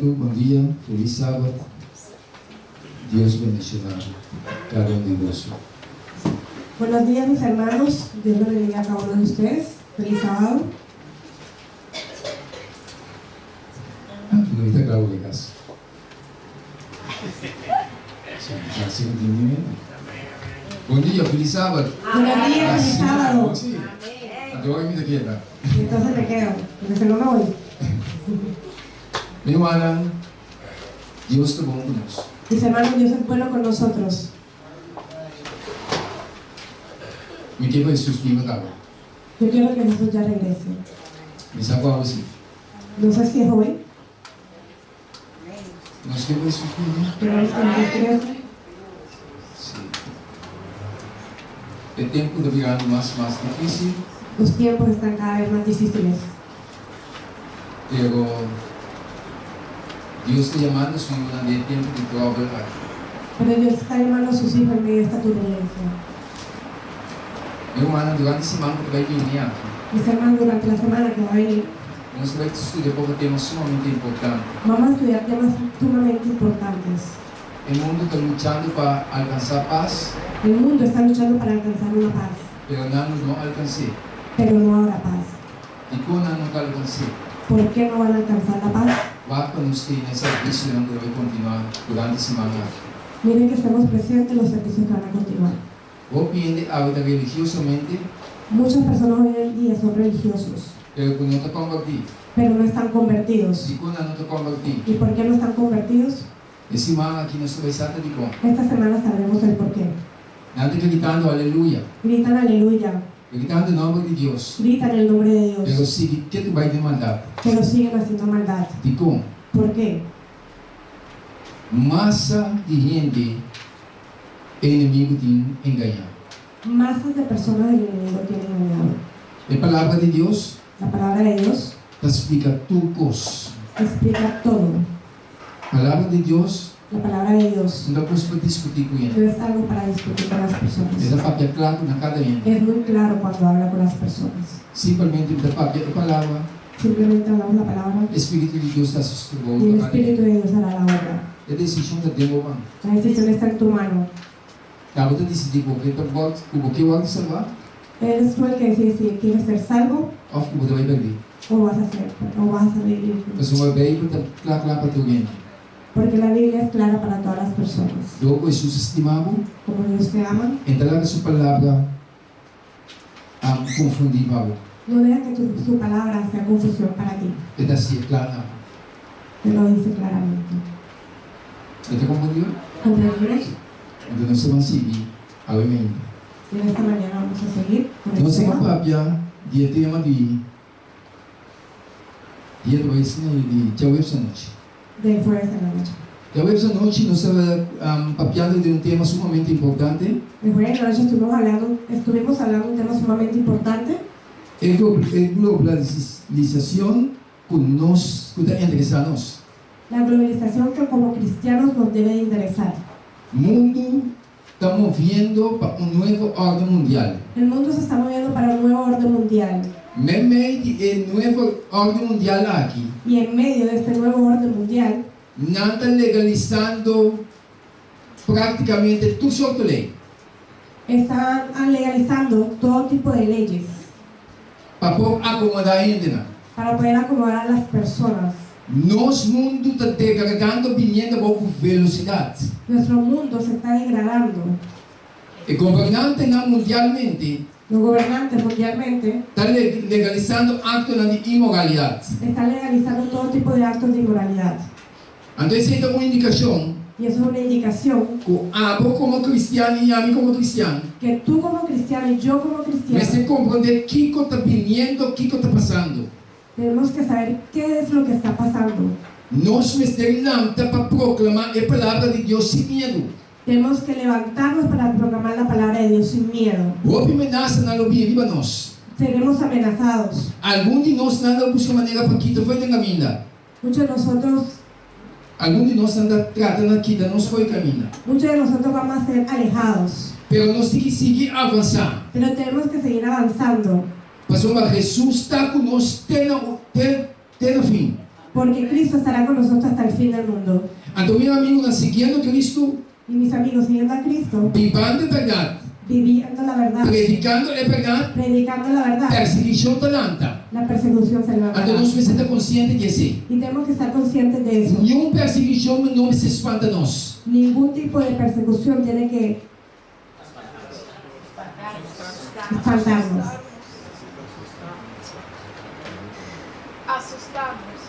Papiamento, bon dia, felis sabat. Dios bendiciona cada un di boso. Buenos días, mis hermanos, Dios los bendiga a cada uno de ustedes. Feliz sábado. Ah, no ta claro de cas. Sí, así no tiene ni Bon dia, felis sabat. Buenos días, feliz sábado. Sí. Anto hoy mi ta keda. Entonces me quedo, porque si no me voy. Mi rumannan, Dios ta bon ku nos. Mis hermanos, Dios es bueno con nosotros. Mi ke pa Hesus bini kaba. Yo quiero que Jesús ya regrese. Mi sa ku awe si. No sé si es hoy. Nos ke pa Hesus bini? Queremos que Jesús regrese. Si. E tempu ta birando mas mas difísil. Los tiempos están cada vez más difíciles. Pero Dios ta yamando su yunan den e tempu di tròbel aki. Pero Dios está llamando a sus hijos en medio de esta turbulencia. Mi rumannan, durante e siman ku ta bai bini aki. Mis hermanos, durante la semana que va a venir. Nos ta bai studia poko tema sumamente importante. Vamos a estudiar temas sumamente importantes. E mundu ta luchando pa alkansá pas. El mundo está luchando para alcanzar una paz. Pero nan lo no alkans'é. Pero no habrá paz. Dikon nan no ta alkans'é? Por qué no van a alcanzar la paz? Wak pa nos tene e servisionan ku ta bai kontinuá durante siman aki. Miren que estemos presentes en los servicios que van a continuar. Hopi hende awe ta religiosamente. Muchas personas hoy en día son religiosos. Pero ku no ta konvertí. Pero no están convertidos. Dikon nan no ta konvertí? Y por qué no están convertidos? E siman aki nos ta bai sa ta dikon. Esta semana sabremos el porqué. Nan ta gritando aleluya. Gritan aleluya. Gritando e nomber di Dios. Gritan el nombre de Dios. Pero sigui ke tu bai den maldat. Pero siguen haciendo maldad. Dikon? Por qué? Masa di hende e enemigu tin engañá. Masas de personas el enemigo tiene engañado. E Palabra di Dios. La palabra de Dios. Ta splika tur kos. Explica todo. Palabra di Dios. La palabra de Dios. No ta kos pa diskutí ku hende. No es algo para discutir con las personas. E ta papia kla ku na kada hende. Es muy claro cuando habla con las personas. Simpelmente mi ta papia e palabra. Simplemente hablamos la palabra. E Spiritu di Dios ta hasi su trabou. Y el Espíritu de Dios hará la obra. E desishon ta den bo man. La decisión está en tu mano. Ta bo ta disidí ku bo ke ta wòrdu, ku bo ke wòrdu salbá. Eres tú el que decide si quieres ser salvo. Òf ku bo ta bai pèrdí. O vas a ser, o vas a salir. Pasobra e Beibel ta kla kla pa tur hende. Porque la Biblia es clara para todas las personas. Dor ku Hesus a stima bo. Como Dios te ama. E ta laga su palabra konfundí pa bo. No deja que tu, su palabra sea confusión para ti. E ta hasié kla na bo. Te lo dice claramente. E ta komprendido? Comprendimos? Anto nos ta ban sigui awe mainta. Y en esta mañana vamos a seguir con el Nos ta ban tema. papia di e tema di dia ta bai asina di djaweps anochi. Del jueves en la noche. Djaweps anochi nos tabata papiando di un tema sumamente importante. El jueves en la noche estuvimos hablando, estuvimos hablando un tema sumamente importante. E globalisacion ku nos ku ta interesá nos. La globalización que como cristianos nos debe de interesar. Mundu ta moviendo pa un nuevo orden mundial. El mundo se está moviendo para un nuevo orden mundial. Meimei di e nuevo orden mundial aki. Y en medio de este nuevo orden mundial. Nan ta legalisando prácticamente tur sorto ley. Están legalizando todo tipo de leyes. Pa por acomodá hendenan. Para poder acomodar a las personas. Nos mundu ta degradando biniendo abou ku velosidat. Nuestro mundo se está degradando. E gobernantenan mundialmente. Los gobernantes mundialmente. Ta legalisando aktonan di inmoralidat. Están legalizando todo tipo de actos de inmoralidad. Anto esei ta un indikashon. Y eso es una indicación. Ku abo komo kristian i ami komo kristian. Que tú como cristiano y yo como cristiano. Mester komprondé kiko ta biniendo, kiko ta pasando. Tenemos que saber qué es lo que está pasando. Nos mester lanta pa proklamá e palabra di Dios sin miedu. Tenemos que levantarnos para proclamar la palabra de Dios sin miedo. Hopi menasanan lo bini riba nos. Seremos amenazados. Algun di nos nan lo buska manera pa kita fo'i den kaminda. Muchos de nosotros. Algun di nos nan ta trata na kita nos fo'i kaminda. Muchos de nosotros vamos a ser alejados. Pero nos tin ki sigui avansá. Pero tenemos que seguir avanzando. Pasobra Hesus ta ku nos te na te na fin. Porque Cristo estará con nosotros hasta el fin del mundo. Anto mi amigunan, siguiendo Cristo. Y mis amigos, siguiendo a Cristo. Bibando e bèrdat. Viviendo la verdad. Predikando e bèrdat. Predicando la verdad. Persiguishon ta lanta. La persecución se levantará. Anto nos mester ta konsiente di esei. Y tenemos que estar conscientes de eso. Niun persiguishon no mester spanta nos. Ningún tipo de persecución tiene que espantarnos. Asustarnos.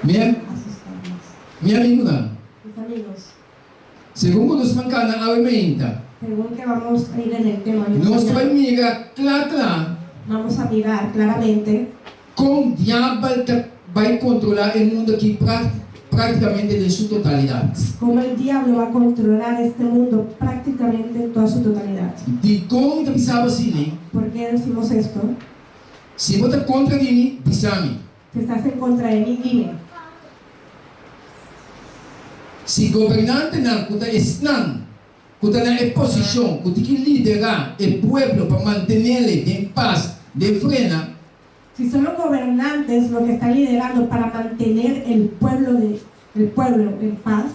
Mi Asustarnos. mi amigunan. Mis amigos. Segun ku nos ban kana awe meinta. Segun que vamos a ir en el tema hoy Nos ta mañana. bai mira kla kla. Vamos a mirar claramente. Kon diabel ta bai kontrolá e mundu aki práktikamente den su totalidat. Como el diablo va a controlar este mundo prácticamente en toda su totalidad. Dikon mi ta bisa bo asina? Por qué decimos esto? Si bo ta kontra di mi, bisa mi. Si estás en contra de mí, dime. Si gobernantenan ku ta esnan ku ta na e posishon ku tin ki liderá e pueblo pa mantenele den pas, den frena. Si son los gobernantes los que están liderando para mantener el pueblo de el pueblo en paz,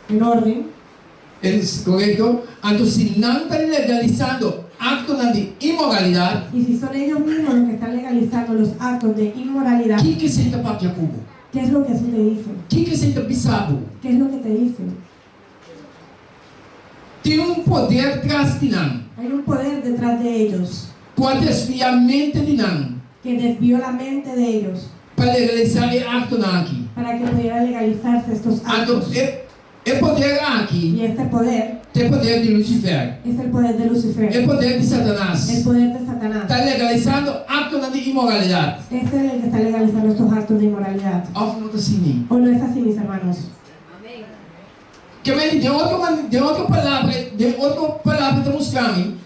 en orden. Es korekto? Anto si nan ta legalisando aktonan di inmoralidat. Y si son ellos mismos los que están legalizando los actos de inmoralidad. Kiko esei ta papia ku bo? Qué es lo que eso te dice? Kiko esei ta bisa bo? Qué es lo que te dice? Tin un poder tras di nan. Hay un poder detrás de ellos. Ku a desviá mente di nan. Que desvió la mente de ellos. Pa legalisá e aktonan aki. Para que pudiera legalizarse estos Anto actos. e e poder aki. Y este poder. Ta e poder di Lucifer. Es el poder de Lucifer. E poder di Satanas. El poder de Satanás. Ta legalisando aktonan di inmoralidat. Es el que está legalizando estos actos de inmoralidad. Òf no ta así? O no es así, mis hermanos? Ke men di den otro man, den otro palabra, den otro palabra ta mustra mi.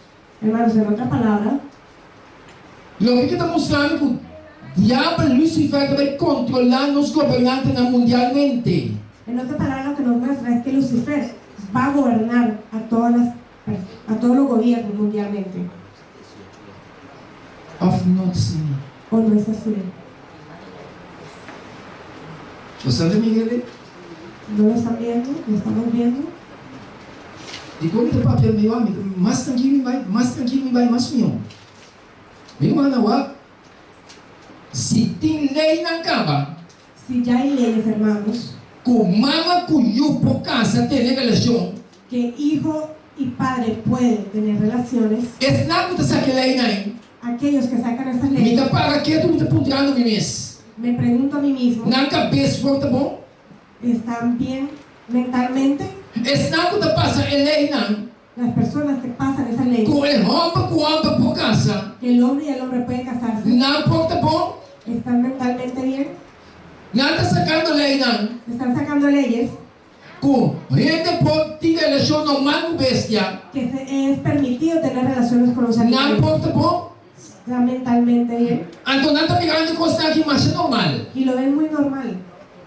Hermanos, en otra palabra. Loke ke ta mustra mi ku diabel Lucifer ta bai kontrolá nos gobernantenan mundialmente. En otra palabra lo que nos muestra es que Lucifer va a gobernar a todas las a todos los gobiernos mundialmente. Òf no ta así? O no es así? Bo sa ta mira el'e? No lo están viendo? Lo estamos viendo? Dikon mi ta papia mi wak? Mi ta mas trankil mi bai, mas trankil mi bai, mas mihó. Mi rumannan wak, si tin leinan kaba. Si ya hay leyes, hermanos. Ku mama ku yu por kasa tene relashon. Que hijo y padre pueden tener relaciones. Esnan ku ta saka e leinan ei. Aquellos que sacan esas Mi leyes. ta para ketu mi ta puntrando mi mes. Me pregunto a mi mismo. Nan kabes por ta bon? Están bien mentalmente? Esnan ku ta pasa e leinan. Las personas que pasan esas leyes. Ku e hòmber ku hòmber por kasa. Que el hombre y el hombre pueden casarse. Nan por ta bon? Están mentalmente bien? Nan ta sakando leinan. Están sacando leyes. Ku hende por tin relashon normal ku bestia. Que se es permitido tener relaciones con los Nan animales. por ta bon? Están mentalmente bien? Anto nan ta mirando e kosnan aki masha normal. Y lo ven muy normal.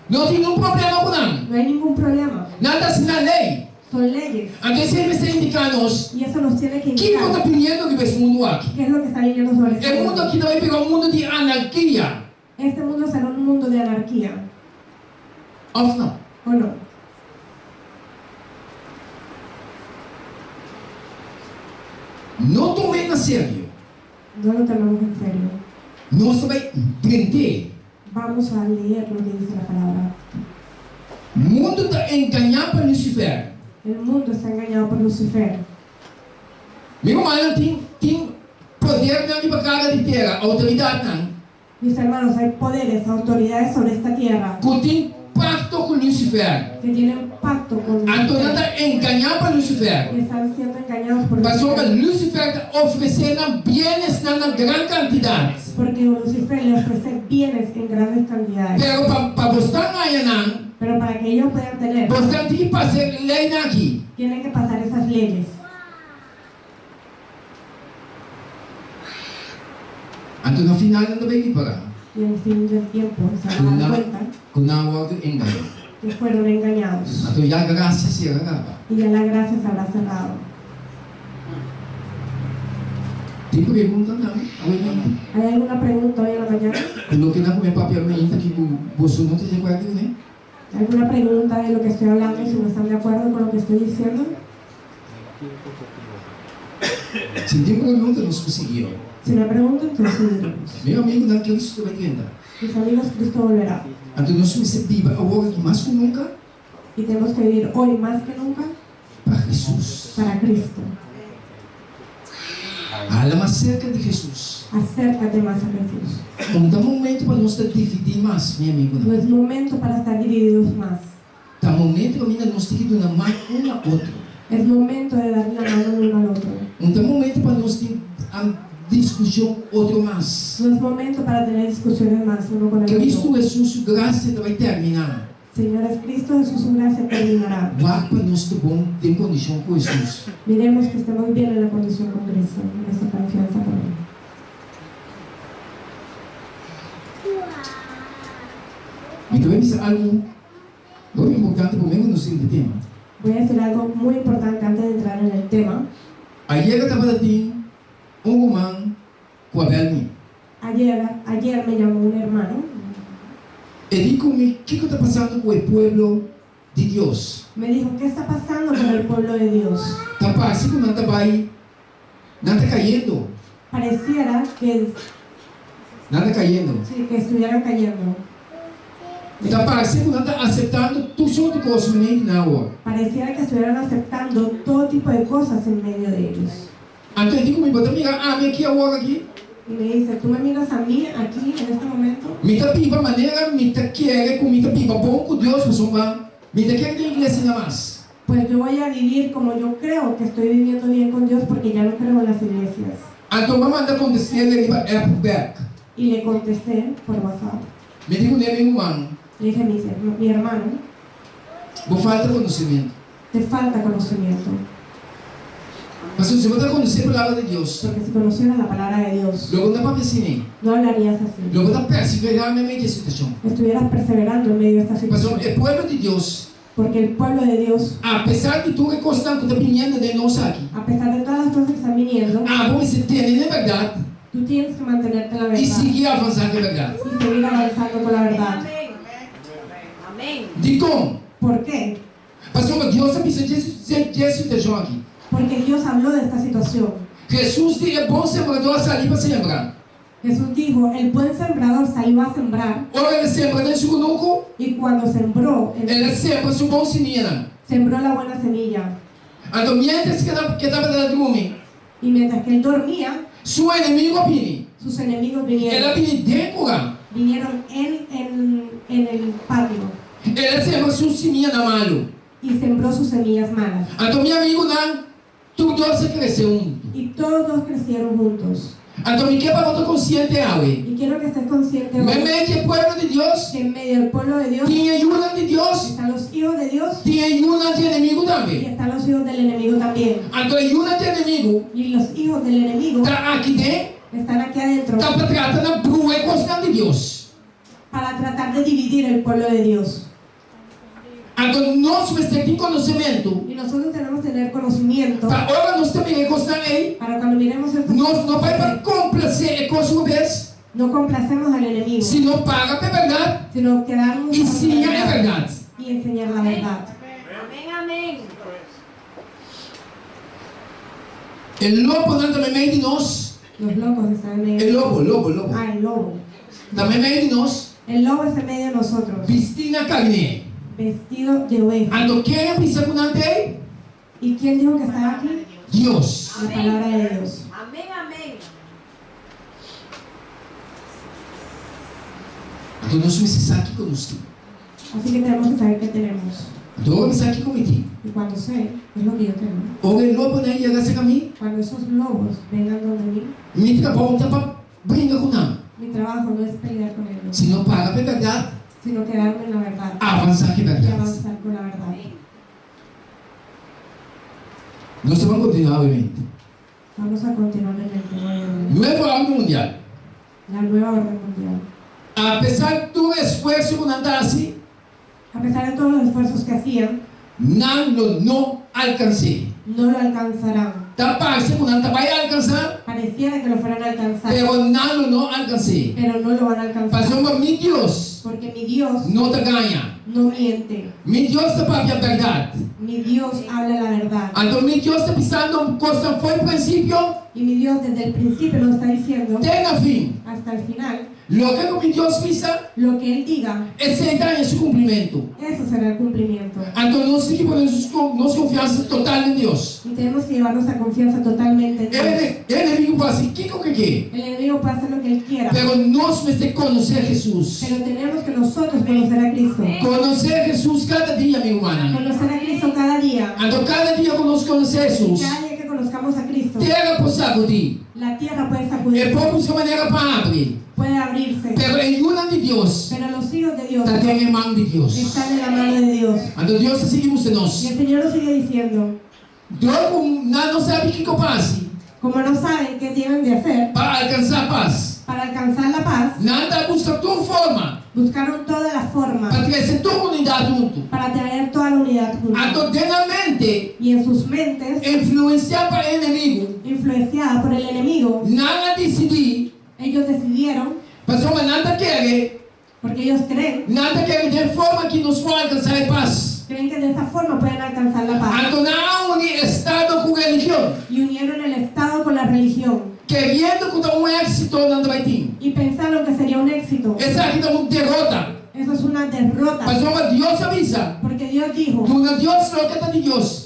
No tin ningun problema ku nan. No hay ningún problema. Nan ta asina lei. Son leyes. Anto esei mester indiká nos. Y eso nos tiene que Kiko indicar. ta biniendo riba es mundu aki. Qué es lo que está viniendo sobre este E mundu mundo. aki ta bai bira un mundu di anarkia. Este mundo será un mundo de anarquía. Òf no? O no? No tum'é na serio. No lo tomemos en serio. Nos ta bai drent'é. Vamos a leer lo que dice la palabra. Mundu ta engañá pa Lucifer. El mundo está engañado por Lucifer. Mi rumannan tin tin podernan riba kara di tera, outoridatnan. Mis hermanos, hay poderes, autoridades sobre esta tierra. Ku tin pakto ku Lucifer. Que tienen pacto con Lucifer. Anto nan ta engañá pa Lucifer. Que están siendo engañados por Lucifer. Pasobra Lucifer ta ofresé nan bienesnan na gran kantidat. Porque Lucifer le ofrece bienes en grandes cantidades. Pero pa pa bo stan haña nan. Pero para que ellos puedan tener. Bo stan tin ki pasa e leinan aki. Tienen que pasar esas leyes. Anto na final nan ta bay ripará. Y al fin del tiempo se van a dar cuenta. Ku nan a wòrdu engañá. Que fueron engañados. Anto ya grasia sera kaba. Y ya la gracia se habrá cerrado. Tin preguntanan awe mainta? Hay alguna pregunta hoy en la mañana? Ku loke nan ku mi a papia mainta ki ku boso no ta di akuerdo kuné? Alguna pregunta de lo que estoy hablando si no están de acuerdo con lo que estoy diciendo? Si tin pregunta nos por sigui awe. Si no hay pregunta entonces seguiremos. Mi amigunan, Cristo ta bai drenta. Mis amigos, Cristo volverá. Anto nos mester biba awor aki mas ku nunka. Y tenemos que vivir hoy más que nunca. Pa Hesus. Para Cristo. Hala mas serka di Hesus. Acércate más a Jesús. No ta momento pa nos ta dividí mas, mi amigunan. No es momento para estar divididos más. Ta momento kaminda nos tin ki duna man un na otro. Es momento de dar la mano el uno al otro. No ta momento pa nos tin diskushon otro mas. No es momento para tener discusiones más uno con el otro. Cristo Hesus su grasia ta bai terminá. Señores, Cristo Hesus su grasia terminará. Wak pa nos ta bon den kondishon ku Hesus. Miremos que estemos bien en la condición con Cristo, en nuestra confianza con Él. Mi ta bai bisa algu hopi importante promé ku nos sinti tema. Voy a decir algo muy importante antes de entrar en el tema. Ayera tabata tin un ruman ku a bèl mi. Ayer, ayer me llamó un hermano. E di ku mi, Kiko ta pasando ku e pueblo di Dios? Me dijo, Qué está pasando con el pueblo de Dios? Ta parse ku nan ta bai, nan ta kayendo. Pareciera que. Nan ta kayendo. Sí, que estuvieran cayendo. Ta parse ku nan ta aseptando tur sorto di kos meimei di nan awor. Pareciera que estuvieran aceptando todo tipo de cosas en medio de ellos. Anto e di ku mi, Bo ta mira ami aki awor aki? Y me dice, Tú me miras a mí aquí en este momento? Mi ta biba manera mi ta kere ku mi ta biba bon ku Dios pasobra mi ta kere den iglesia na mas. Pues yo voy a vivir como yo creo que estoy viviendo bien con Dios porque ya no creo en las iglesias. Anto mi a manda kontest'é riba app bek. Y le contesté por WhatsApp. Mi di ku ne, Mi ruman. Le dije a mi, mi hermano. Bo falta konosementu. Te falta conocimiento. Pasobra si bo ta konosé palabra di Dios. Porque si conocieras la palabra de Dios. Lo bo no ta papia asina. No hablarías así. Lo bo ta perseverá meimei di e situashon. Estuvieras perseverando en medio de esta situación. Pasobra e pueblo di Dios. Porque el pueblo de Dios. A pesar di tur e kosnan ku ta biniendo den nos aki. A pesar de todas las cosas que están viniendo. Abo mester tene den bèrdat. Tú tienes que mantenerte en la verdad. I sigui avansá ku e bèrdat. Y seguir avanzando con la verdad. Dikon? Por qué? Pasobra Dios a bisa dje situashon aki. Porque Dios habló de esta situación. Hesus di, E bon sembradó a sali pa sembra. Jesús dijo, El buen sembrador salió a sembrar. Ora el a sembra den su kunuku. Y cuando sembró en. El a sembra su bon simianan. Sembró la buena semilla. Anto miéntras ke tabata ta drumi. Y mientras que él dormía. Su enemigo a bini. Sus enemigos vinieron. El a bini den kura. Vinieron en en en el patio. El a sembra su simianan malu. Y sembró sus semillas malas. Anto mi amigunan, tur dos a krese huntu. Y todos dos crecieron juntos. Anto mi ke pa bo ta konsiente awe. Y quiero que estés consciente hoy. Meimei di e pueblo di Dios. Que en medio del pueblo de Dios. Tin e yunan di Dios. Están los hijos de Dios. Tin e yunan di enemigu tambe. Y están los hijos del enemigo también. Anto e yunan di enemigu. Y los hijos del enemigo. Ta aki den. Están aquí adentro. Ta pa trata na brua e kosnan di Dios. Para tratar de dividir el pueblo de Dios. Anto nos mester tin konosementu. Y nosotros tenemos tener conocimiento. Pa ora nos ta mira e kosnan ei. Para cuando miremos estas Nos no bai pa komplasé e kos rubes. No complacemos al enemigo. Sino para p'e bèrdat. Sino quedarnos I siña e bèrdat. Y enseñar la verdad. E lobonan ta meimei di nos. Los locos están en medio E lobo, lobo, lobo. Ah, el lobo. Ta meimei di nos. El lobo está en medio de nosotros. Bistí na karné. Vestido de oveja. Anto ken a bisa ku nan ta ei? Y quién dijo que estaba aquí? Dios. La palabra de Dios. Anto nos mester sa kiko nos tin. Así que tenemos que saber qué tenemos. Anto ora mi sa kiko mi tin. Y cuando sé, es lo que yo tengo. Ora e lobonan yega serka mi. Cuando esos lobos vengan donde mi. Mi trabou ta pa bringa ku nan. Mi trabajo no es pelear con ellos. Sino para pa e bèrdat. Sino quedarme en la verdad. Avansá ku e bèrdat. Y avanzar con la verdad. Nos ta ban kontinuá obviamente. Vamos a continuar en el tema de hoy. Nuevo orden mundial. La nueva orden mundial. A pesar tur esfuerso ku nan ta hasi. A pesar de todos los esfuerzos que hacían. Nan lo no alkans'é. No lo alcanzarán. Ta parse ku nan ta bai alkansá. Pareciera que lo fueran a alcanzar. Pero nan lo no alkans'é. Pero no lo van a alcanzar. Pasobra mi Dios. Porque mi Dios. No ta gaña. No miente. Mi Dios ta papia bèrdat. Mi Dios habla la verdad. Anto mi Dios ta bisando kosnan for prinsipio. Y mi Dios desde el principio nos está diciendo. Te na fin. Hasta el final. Loke ku mi Dios bisa. Lo que Él diga. Esei ta haña su kumplimentu. Eso será el cumplimiento. Anto nos tin ki pone nos konfiansa total den Dios. Y tenemos que llevar nuestra confianza totalmente en Dios. E enemigu por hasi kiko ke ke. El enemigo puede hacer lo que él quiera. Pero nos mester konosé Hesus. Pero tenemos que nosotros conocer a Cristo. Konosé Hesus kada dia, mi rumannan. Conocer a Cristo cada día. Anto kada dia ku nos konosé Hesus. Cada día que conozcamos a Cristo. Tera por sakudí. La tierra puede sacudirse. E por buska manera pa abri. Puede abrirse. Pero e yunan di Dios. Pero los hijos de Dios. Ta den e man di Dios. Están en la mano de Dios. Anto Dios ta sigui mustra nos. Y el Señor nos sigue diciendo. Dor ku nan no sabi kiko pa hasi. Como no saben qué deben de hacer. Pa alkansá pas. Para alcanzar la paz. Nan ta buska tur forma. Buscaron todas las formas. Pa trese tur unidat huntu. Para traer toda la unidad junta. Anto den nan mente. Y en sus mentes. Influensiá pa e enemigu. Influenciada por el enemigo. Nan a disidí. Ellos decidieron. Pasobra nan ta kere. Porque ellos creen. Nan ta kere den forma ki nos por alkansá e pas. Creen que de esa forma pueden alcanzar la paz. Anto nan a uni estado ku religion. Y unieron el estado con la religión. Keriendo ku ta un éksito nan ta bai tin. Y pensaron que sería un éxito. Esaki ta un derota. Eso es una derrota. Pasobra Dios a bisa. Porque Dios dijo. Duna Dios loke ta di Dios.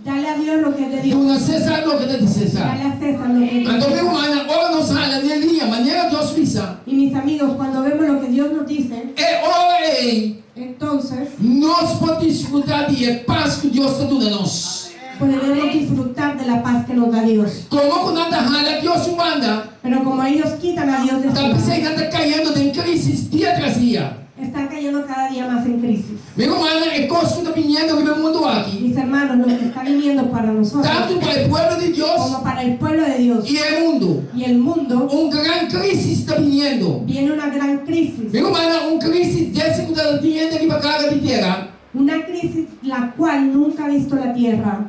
Dale a Dios lo que es de Dios. Duna César loke ta di César. Dale a César lo que es de Anto mi César. rumannan, ora nos hala den liña manera Dios bisa. Y mis amigos, cuando vemos lo que Dios nos dice. E ora ei. Entonces. Nos por disfrutá di e pas ku Dios ta duna nos. Podremos disfrutar de la paz que nos da Dios. Komo ku nan ta hala Dios un banda. Pero como ellos quitan a Dios de su Ta lado. p'esei nan ta kayendo den krisis dia tras dia. Están cayendo cada día más en crisis. Mi rumannan, e kos ku ta biniendo riba e mundu aki. Mis hermanos, lo que está viniendo para nosotros. Tantu pa e pueblo di Dios. Como para el pueblo de Dios. I e mundu. Y el mundo. Un gran krisis ta biniendo. Viene una gran crisis. Mi rumannan, un krisis dese ku ta tin hende riba kara di tera. Una crisis la cual nunca ha visto la tierra.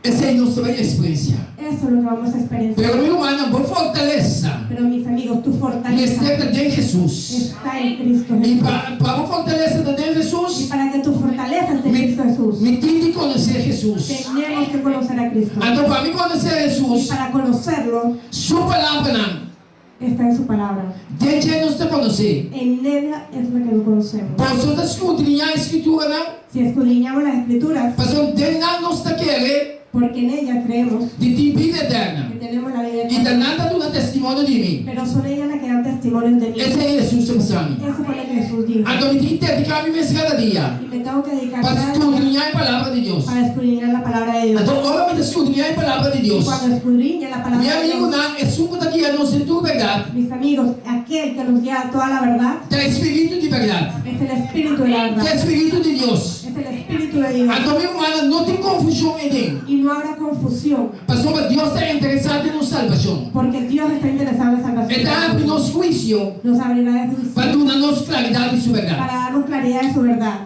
Esei nos ta bai experiencia. Eso es lo que vamos a experienciar. Pero mi rumannan, bo fortalesa. Pero mis amigos, tu fortaleza. Mester ta den Hesus. Está en Cristo Jesús. I pa pa bo fortalesa ta den Hesus. Y para que tu fortaleza esté en Cristo Jesús. Mi tin di konosé Hesus. Tenemos que conocer a Cristo. Anto pa mi konosé Hesus. Y para conocerlo. Su palabranan. Está en su palabra. Den dje nos ta konosé. En ella es la que lo conocemos. Boso ta skudriñá e Skrituranan. Si escudriñamos las Escrituras. Pasobra den nan nos ta kere. Porque en ellas creemos. Di tin bida eterna. Que tenemos la vida I ta eterna. nan ta duna testimonio di mi. Pero son ellas las que dan testimonio de mí. Esei Hesus ta bisa mi. Eso fue lo que Jesús dijo. Anto mi tin dediká mi mes kada dia. Y me tengo que dedicar Pa cada día. skudriñá e Palabra di Dios. Para escudriñar la palabra de Dios. Anto ora mi ta skudriñá e Palabra di Dios. Y cuando escudriña la palabra Mi de Dios. amigunan, esun ku ta guia nos den tur bèrdat. Mis amigos, aquel que nos guía a toda la verdad. Ta e Spiritu di bèrdat. Es el Espíritu de la verdad. Ta e Spiritu di Dios. Es el Espíritu de Dios. Anto mi rumannan, no tin konfushon eden. Y no habrá confusión. Pasobra Dios ta interesá den nos salbashon. Porque Dios está interesado en la salvación. E ta abri nos huisio. Nos abrirá de juicio. Pa duna nos klaridat di su bèrdat. Para darnos claridad de su verdad.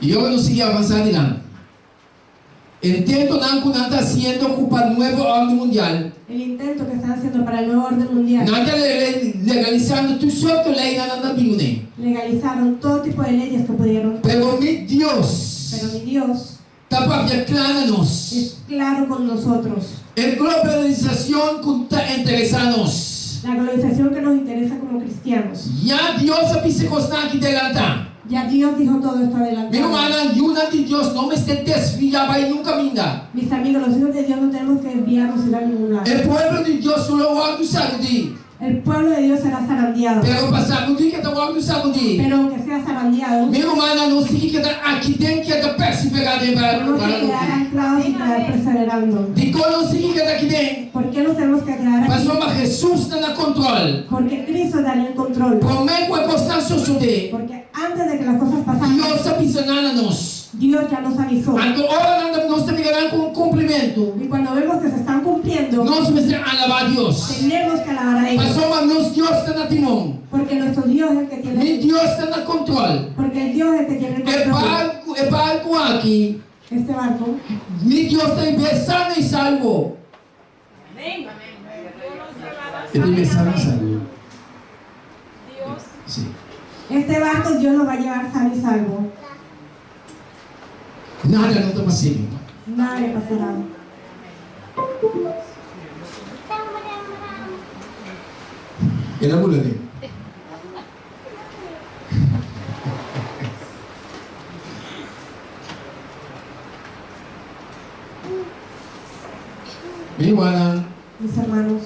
I ora nos sigui avansá dilanti. Intentonan ku nan ta hasiendo ku pa nuevo órden mundial. El intento que están haciendo para el nuevo orden mundial. Nan ta legalisando tur sorto leynan nan ta bin kuné. Legalizaron todo tipo de leyes que pudieron. Pero mi Dios. Pero mi Dios. Ta papia kla na nos. Es claro con nosotros. E globalisacion ku ta interesá nos. La globalización que nos interesa como cristianos. Ya Dios a bisa kosnan aki delantá. Ya Dios dijo todo esto adelantado. Mi rumannan, yunan di Dios no mester desviá bai nunka minda. Mis amigos, los hijos de Dios no tenemos que desviarnos ir a ningún lado. E pueblo di Dios lo wòrdu sagudí. El pueblo de Dios será zarandeado. Pero pa sagudí ke ta wòrdu sagudí. Pero aunque sea zarandeado. Mi rumannan, nos tin ki keda aki den keda perseverá den Tenemos que para quedar anclados y quedar perseverando. Dikon nos tin ki keda aki den? Por qué nos tenemos que quedar aquí? Pasobra Hesus ta na control. Porque Cristo está en el control. Promé ku e kosnan sosodé. Porque antes de que las cosas pasaran. Dios a bisa nan na nos. Dios ya nos avisó. Anto ora nan ta nos ta mira nan ku un kumplimentu. Y cuando vemos que se están cumpliendo. Nos mester alabá Dios. Tenemos que alabar a Dios. Pasobra nos Dios ta na timon. Porque nuestro Dios es el que tiene. Mi Dios ta na control. Porque el Dios es el que tiene el E control. barku. barku, e barku aki. Este barco. Mi Dios ta hib'é sano i salvo. E ta hib'é sano i salvo. Sí. Este barco Dios lo va a llevar sano y salvo. Nada no ta pas'é, mi ruman. Nada le pasará. El a bula den. Mi rumannan, Mis hermanos,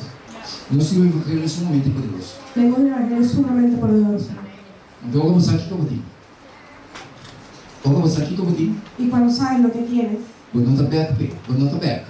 nos tin un evangelio sumamente poderoso. Tenemos un evangelio sumamente poderoso. Anto ora bo sa kiko bo tin, ora bo sa kiko bo tin, Y cuando sabes lo que tienes, bo no ta bek p'e, bo no ta bek.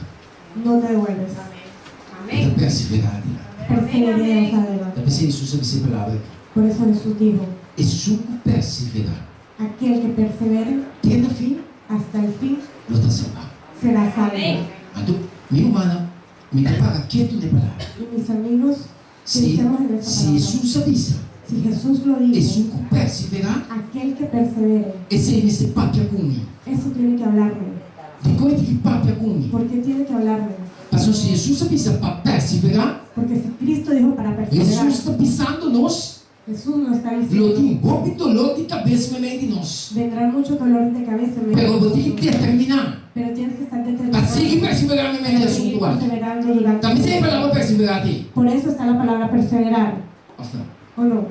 No te devuelves. Bo ta perseverá adelante. Perseveras adelante. Ta p'esei Hesus a bisa e palabra aki. Por eso Jesús dijo. Esun ku perseverá. Aquel que persevere. Te na fin. Hasta el fin. Lo ta salbá. Será salvo. Anto, mi rumannan, mi ta paga ketu na e palabra. Y mis amigos, pensemos en esta Si palabra. Hesus a bisa. Si Jesús lo dijo. Esun ku perseverá. Aquel que persevere. Esei mester papia ku mi. Eso tiene que hablarme. Dikon e tin ki papia ku mi? Por qué tiene que hablarme? Pasobra si Hesus a bisa pa perseverá. Porque si Cristo dijo para perseverar. Hesus ta bisando nos. Jesús nos ta Lo diciendo. tin hopi dolor di kabes meimei di nos. Vendrán muchos dolores de cabeza en medio de Pero bo tin ki nosotros. determiná. Pero tienes que estar Pa determinado. sigui perseverá meimei di Para seguir asuntu aki. perseverando durante. Ta bisa e palabra perseverá te. Por eso está la palabra perseverar. Of no? O no?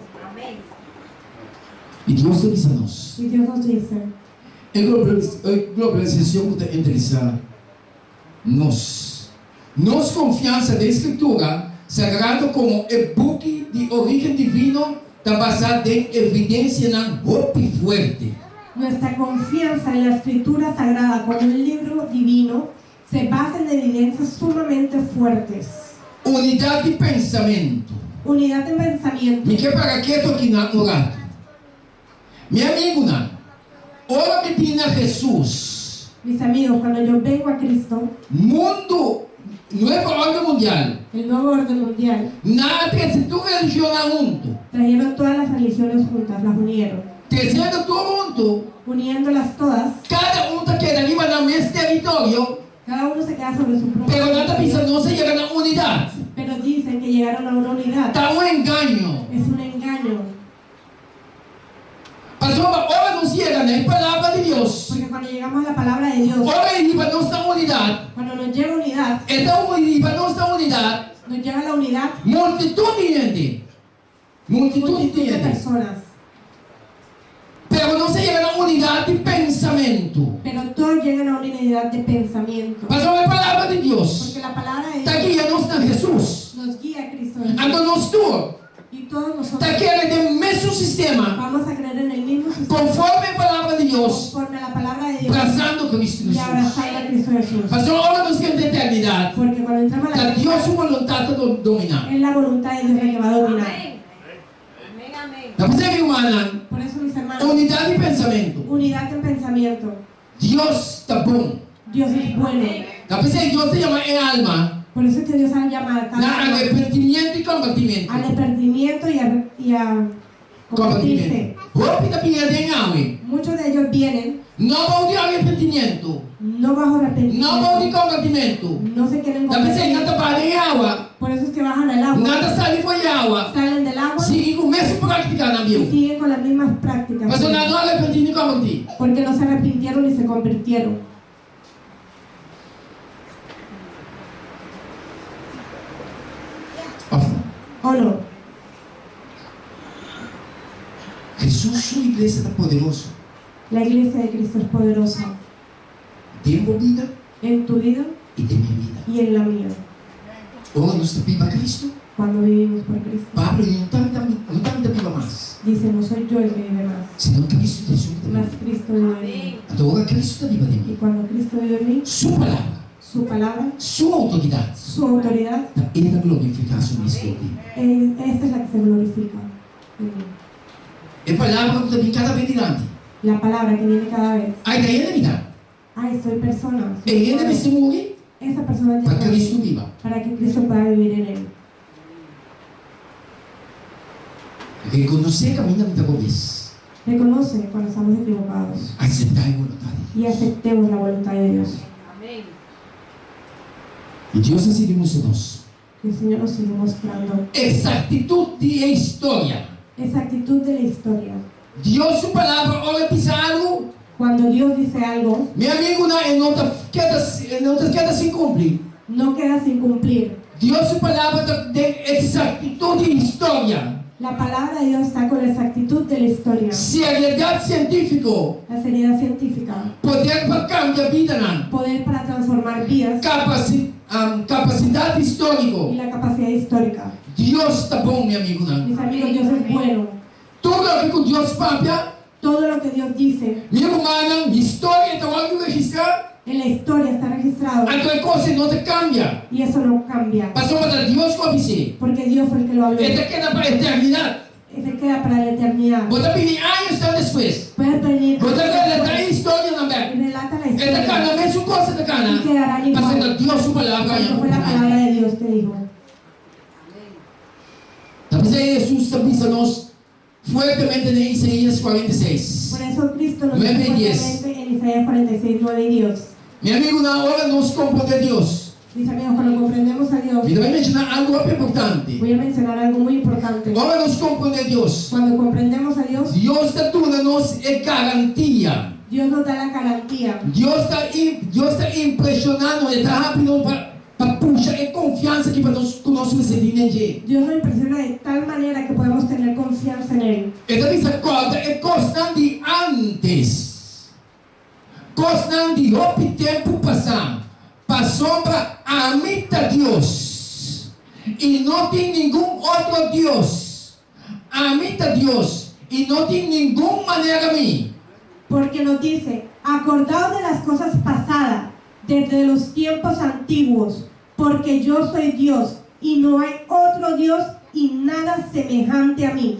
I Dios ta bisa nos. Y Dios nos dice. E globalisashon ku ta interesá nos. Nos konfiansa den Skritura Sagrado komo e buki di orígen divino ta basá den evidensianan hopi fuerte. Nuestra confianza en la Escritura Sagrada como un libro divino se basa en evidencias sumamente fuertes. Unidat di pensamentu. Unidad en pensamiento. Mi ke paga ketu aki na un ratu. Mi amigunan, ora mi bin na Hesus. Mis amigos, cuando yo vengo a Cristo. Mundu, Nuevo Orden Mundial. El Nuevo Orden Mundial. Nan a trese tur religionnan huntu. Trajeron todas las religiones juntas, las unieron. Tresiendo tur huntu. Uniéndolas todas. Kada un ta keda riba nan mes teritorio. Cada uno se queda sobre su propio Pero nan ta bisa nos a yega na unidat. Pero dicen que llegaron a una unidad. Ta un engaño. Es un engaño. Pasobra ora nos yega na e Palabra di Dios. Porque cuando llegamos a la palabra de Dios. Ora e hiba nos na unidat. Cuando nos lleva unidad. E ta hiba nos na unidat. Nos lleva a la unidad. Multitut di hende. Multitut di Multitud de hende. personas. Pero nos a yega na unidat di pensamentu. Pero todos llegan a una unidad de pensamiento. Pasobra e Palabra di Dios. Porque la palabra de Ta Dios. guia nos na Hesus. Nos guía a Cristo Jesús. Anto nos tur. Y todos nosotros Ta kere den mesun sistema. Vamos a creer en el mismo sistema. Conforme e palabra di Dios. Conforme a la palabra de Dios. Brazando Cristo Y Jesús. abrazando a Cristo Jesús. Pasobra ora nos kende eternidad. Porque cuando entramos a la Ta Dios su voluntad ta domina. Es la voluntad de Dios la que va a dominar. Ta p'esei mi rumannan. Por eso mis hermanos. Unidad di pensamentu. Unidad en pensamiento. Dios ta bon. Dios es bueno. Ta p'esei Dios ta yama e alma. Por eso es que Dios ha llamado a cada Na arrepentimiento i kombertimiento. Arrepentimiento y a, y a convertirse. Kombertimiento. Hopi ta bini den awe. Muchos de ellos vienen. No bou di arrepentimiento. No bajo arrepentimiento. No bou di kombertimiento. No se quieren Ta p'esei convertir. nan ta baha den e awa. Por eso es que bajan al agua. Nan ta sali for e awa. Salen del agua. Sigui ku mesun práktikanan bieu. Y siguen con las mismas prácticas. Pasobra nan no arrepentí ni kombertí. Porque no se arrepintieron ni se convirtieron. Of no? O no? Hesus su iglesia ta poderoso. La iglesia de Cristo es poderosa. Den bo bida. En tu vida. I den mi bida. Y en la mía. Ora nos ta biba Cristo. Cuando vivimos por Cristo. Pablo di, No ta mi no ta mi ta biba mas. Dice, no soy yo el que vive mas. Sino Cristo ta esun ku ta biba. Mas Cristo vive en mí. Anto ora Cristo ta biba den mi. Y cuando Cristo vive en mí. Su palabra. Su palabra. Su autoridad. Su autoridad. Ta e ta glorifica su mes dor di mi. Esta es la que se glorifica en mí. E palabra ku ta bin kada bes dilanti. La palabra que viene cada vez. Ai ta hende mi ta. Ai soy persona. E hende mester muri Esa persona pa tiene que Cristo morir biba. para que Cristo pueda vivir en él. Rekonosé kaminda mi ta robes. Reconoce cuando estamos equivocados. Aseptá e boluntat di Y Dios. aceptemos la voluntad de Dios. I Dios a sigui mustra nos. Y el Señor nos sigue mostrando. Eksaktitut di e historia. Exactitud de la historia. Dios su palabra ora e bisa algu. Cuando Dios dice algo. Mi amigunan, e no ta keda e no ta keda sin kumpli. No queda sin cumplir. Dios su palabra ta den eksaktitut di historia. La palabra de Dios está con la exactitud de la historia. Seriedat sientífiko. La seriedad científica. Poder pa kambia bidanan. Poder para transformar vidas. Kapasidat históriko. Y la capacidad histórica. Dios ta bon, mi amigunan. Mis amigos, Dios es bueno. Tur loke ku Dios papia. Todo lo que Dios dice. Mi rumannan, historia ta wòrdu registrá. En la historia está registrado. Anto e kos ei no ta kambia. Y eso no cambia. Pasobra ta Dios ku a bis'é. Porque Dios fue el que lo habló. E ta keda pa eternidat. Se queda para la eternidad. Bo ta bini añosnan despues. Puedes venir Bo ta años relatá después. e historianan bèk. Y relata la E ta historia. kana mesun kos e ta kana. Y quedarán igual. Pasobra ta Dios su palabra Porque fue la palabra de Dios que dijo. Ta p'esei Hesus ta bisa nos fuertemente den Isaías 46, Por eso Cristo nos dice 9 i 10. fuertemente en Isaías 46, 9 y 10. Mi amigunan, ora nos komprondé Dios. Mis amigos, cuando comprendemos a Dios, Mi ta bai menshoná algu hopi importante. voy a mencionar algo muy importante. Ora nos komprondé Dios, Cuando comprendemos a Dios, Dios ta duna nos e garantia. Dios nos da la garantía. Dios ta Dios ta impreshoná nos, e ta hapi nos pa pa pusha e konfiansa aki pa nos ku nos mester tin den dje. Dios nos impresiona de tal manera que podemos tener confianza en Él. E ta bisa kòrda e kosnan di ántes. Kosnan di hopi tempu pasá, pasobra ami ta Dios, i no tin ningun otro Dios. Ami ta Dios, i no tin ningun manera mi. Porque nos dice, Acordaos de las cosas pasadas, desde los tiempos antiguos, porque yo soy Dios, y no hay otro Dios y nada semejante a mí.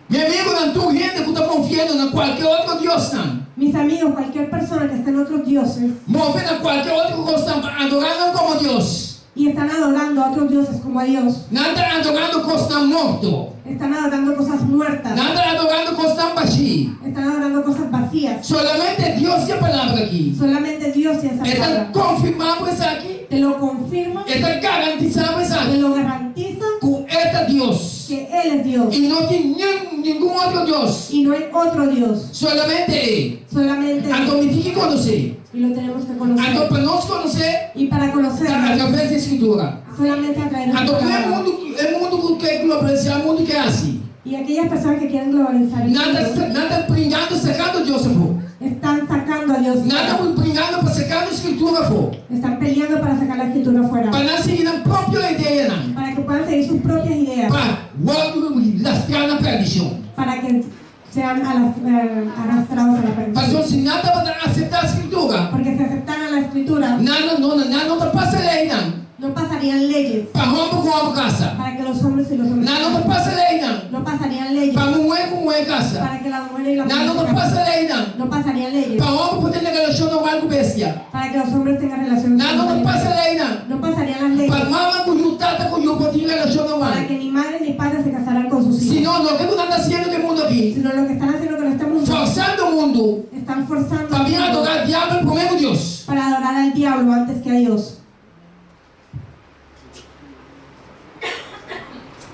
Mi amigunan, tur hende ku ta konfiando na kualke otro diosnan. Mis amigos, cualquier persona que está en otros dioses. Move na kualke otro kosnan pa adorá nan komo Dios. Y están adorando a otros dioses como a Dios. Nan ta adorando kosnan morto. Están adorando cosas muertas. Nan ta adorando kosnan bashí. Están adorando cosas vacías. Solamente Dios tin e palabra aki. Solamente Dios tiene esa E ta palabra. konfirmá bo esaki. Te lo confirma. E ta garantisá bo esaki. Te lo garantiza. Ku E ta Dios. Que Él es Dios. I no tin ningun otro Dios. Y no hay otro Dios. Solamente E. Solamente Él. Anto mi tin ki konosé. Y lo tenemos que conocer. Anto pa nos konosé. Y para conocerlo. Ta atraves di Escritura. Solamente a través de Anto su ku e palabra. mundu, e mundu ku ke globalisá, e mundu ke hasi. Y aquellas personas que quieren globalizar el Nan ta, mundo. nan ta bringando sakando Dios afó. Están sacando a Dios Nan ta fuera. bringando pa sakando Escritura afó. Están peleando para sacar la Escritura fuera. Pa nan sigui nan propio ideanan. Para que puedan seguir sus propias ideas. Pa wòrdu lastrá na perdishon. Para que sean arrastrados a la perdición. Pasobra si nan tabata aseptá Escritura. Porque si aceptaran la Escritura. Nan no, nan no ta pasa leinan. No pasarían leyes. Pa hòmber ku hòmber kasa. Para que los hombres y los hombres. Nan no ta pasa leinan. No pasarían leyes. Pa muhé ku muhé kasa. Para que la mujer y la Nan no mujer ta se casen. pasa leinan. No pasarían leyes. Pa hòmber por tene relashon normal ku bestia. Para que los hombres tengan relaciones Nan no con ta los pasa animales. leinan. No pasarían las leyes. Pa mama ku yu, tata ku yu por tin relashon normal. Para que ni madre ni padre se casaran con sus hijos. Sino loke ku nan ta hasiendo ku e mundu aki. Sino lo que están haciendo con este mundo. Forsando mundu. Están forzando Pa al bin mundo. adorá diabel promé ku Dios. Para adorar al diablo antes que a Dios.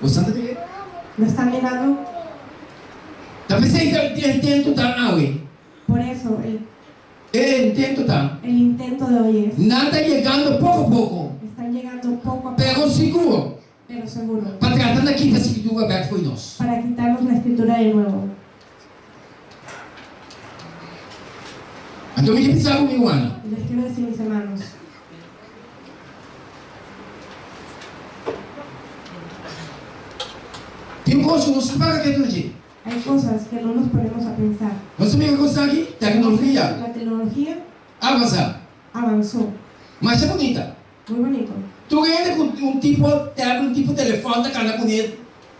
Bo sa ta kere? Lo están mirando? Ta p'esei ta e intento ta awe. Por eso el E intento ta. El intento de hoy es. Nan ta yegando poko poko. Están llegando poco a poco. Pero sigur. Pero seguro. Pa trata na kita Skritura bèk fo'i nos. Para quitarnos la Escritura de nuevo. Anto mi ke bisa ku mi rumannan. Les quiero decir mis hermanos. Tin un kos ku nos ta paga ketu na dje. Hay cosas que no nos ponemos a pensar. Nos ta mira kos aki, teknologia. La tecnologia Avansá. Avanzó. Masha bunita. Muy bonito. Tur hende ku un tipo tablet, un tipo telefòn ta kanda kuné.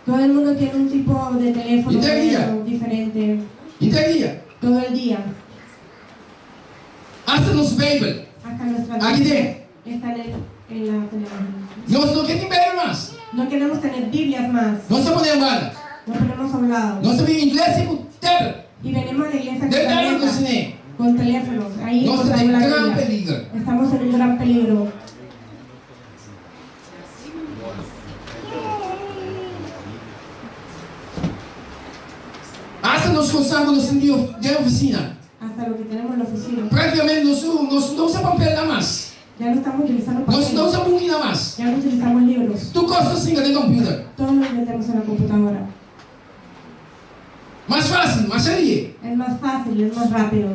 Todo el mundo tiene un tipo de teléfono Henter dia. diferente. Henter dia. Todo el día. Hasta nos Beibel. Hasta nuestra Aki Biblia den. está en el, en la tecnología. Nos no ke tin Beibel mas. No queremos tener Biblias más. Nos ta pone un banda. Lo ponemos a un lado. Nos ta bin ingles ku tablet. Y venimos a la iglesia con Den Bijbel tabletas, kusiné. con teléfonos. Ahí Nos ta encontramos den la gran Biblia. peliger. Estamos en un gran peligro. Asta nos kosnan ku nos tin den ofisina. Hasta lo que tenemos en la oficina. Práktikamente nos nos no usa papelnan mas. Ya no estamos utilizando Nos no papeles. usa bukinan mas. Ya no utilizamos libros. Tur kos nos hinka den computer. Todo lo metemos en la computadora. Mas fásil, mas alie. Es más fácil, es más rápido.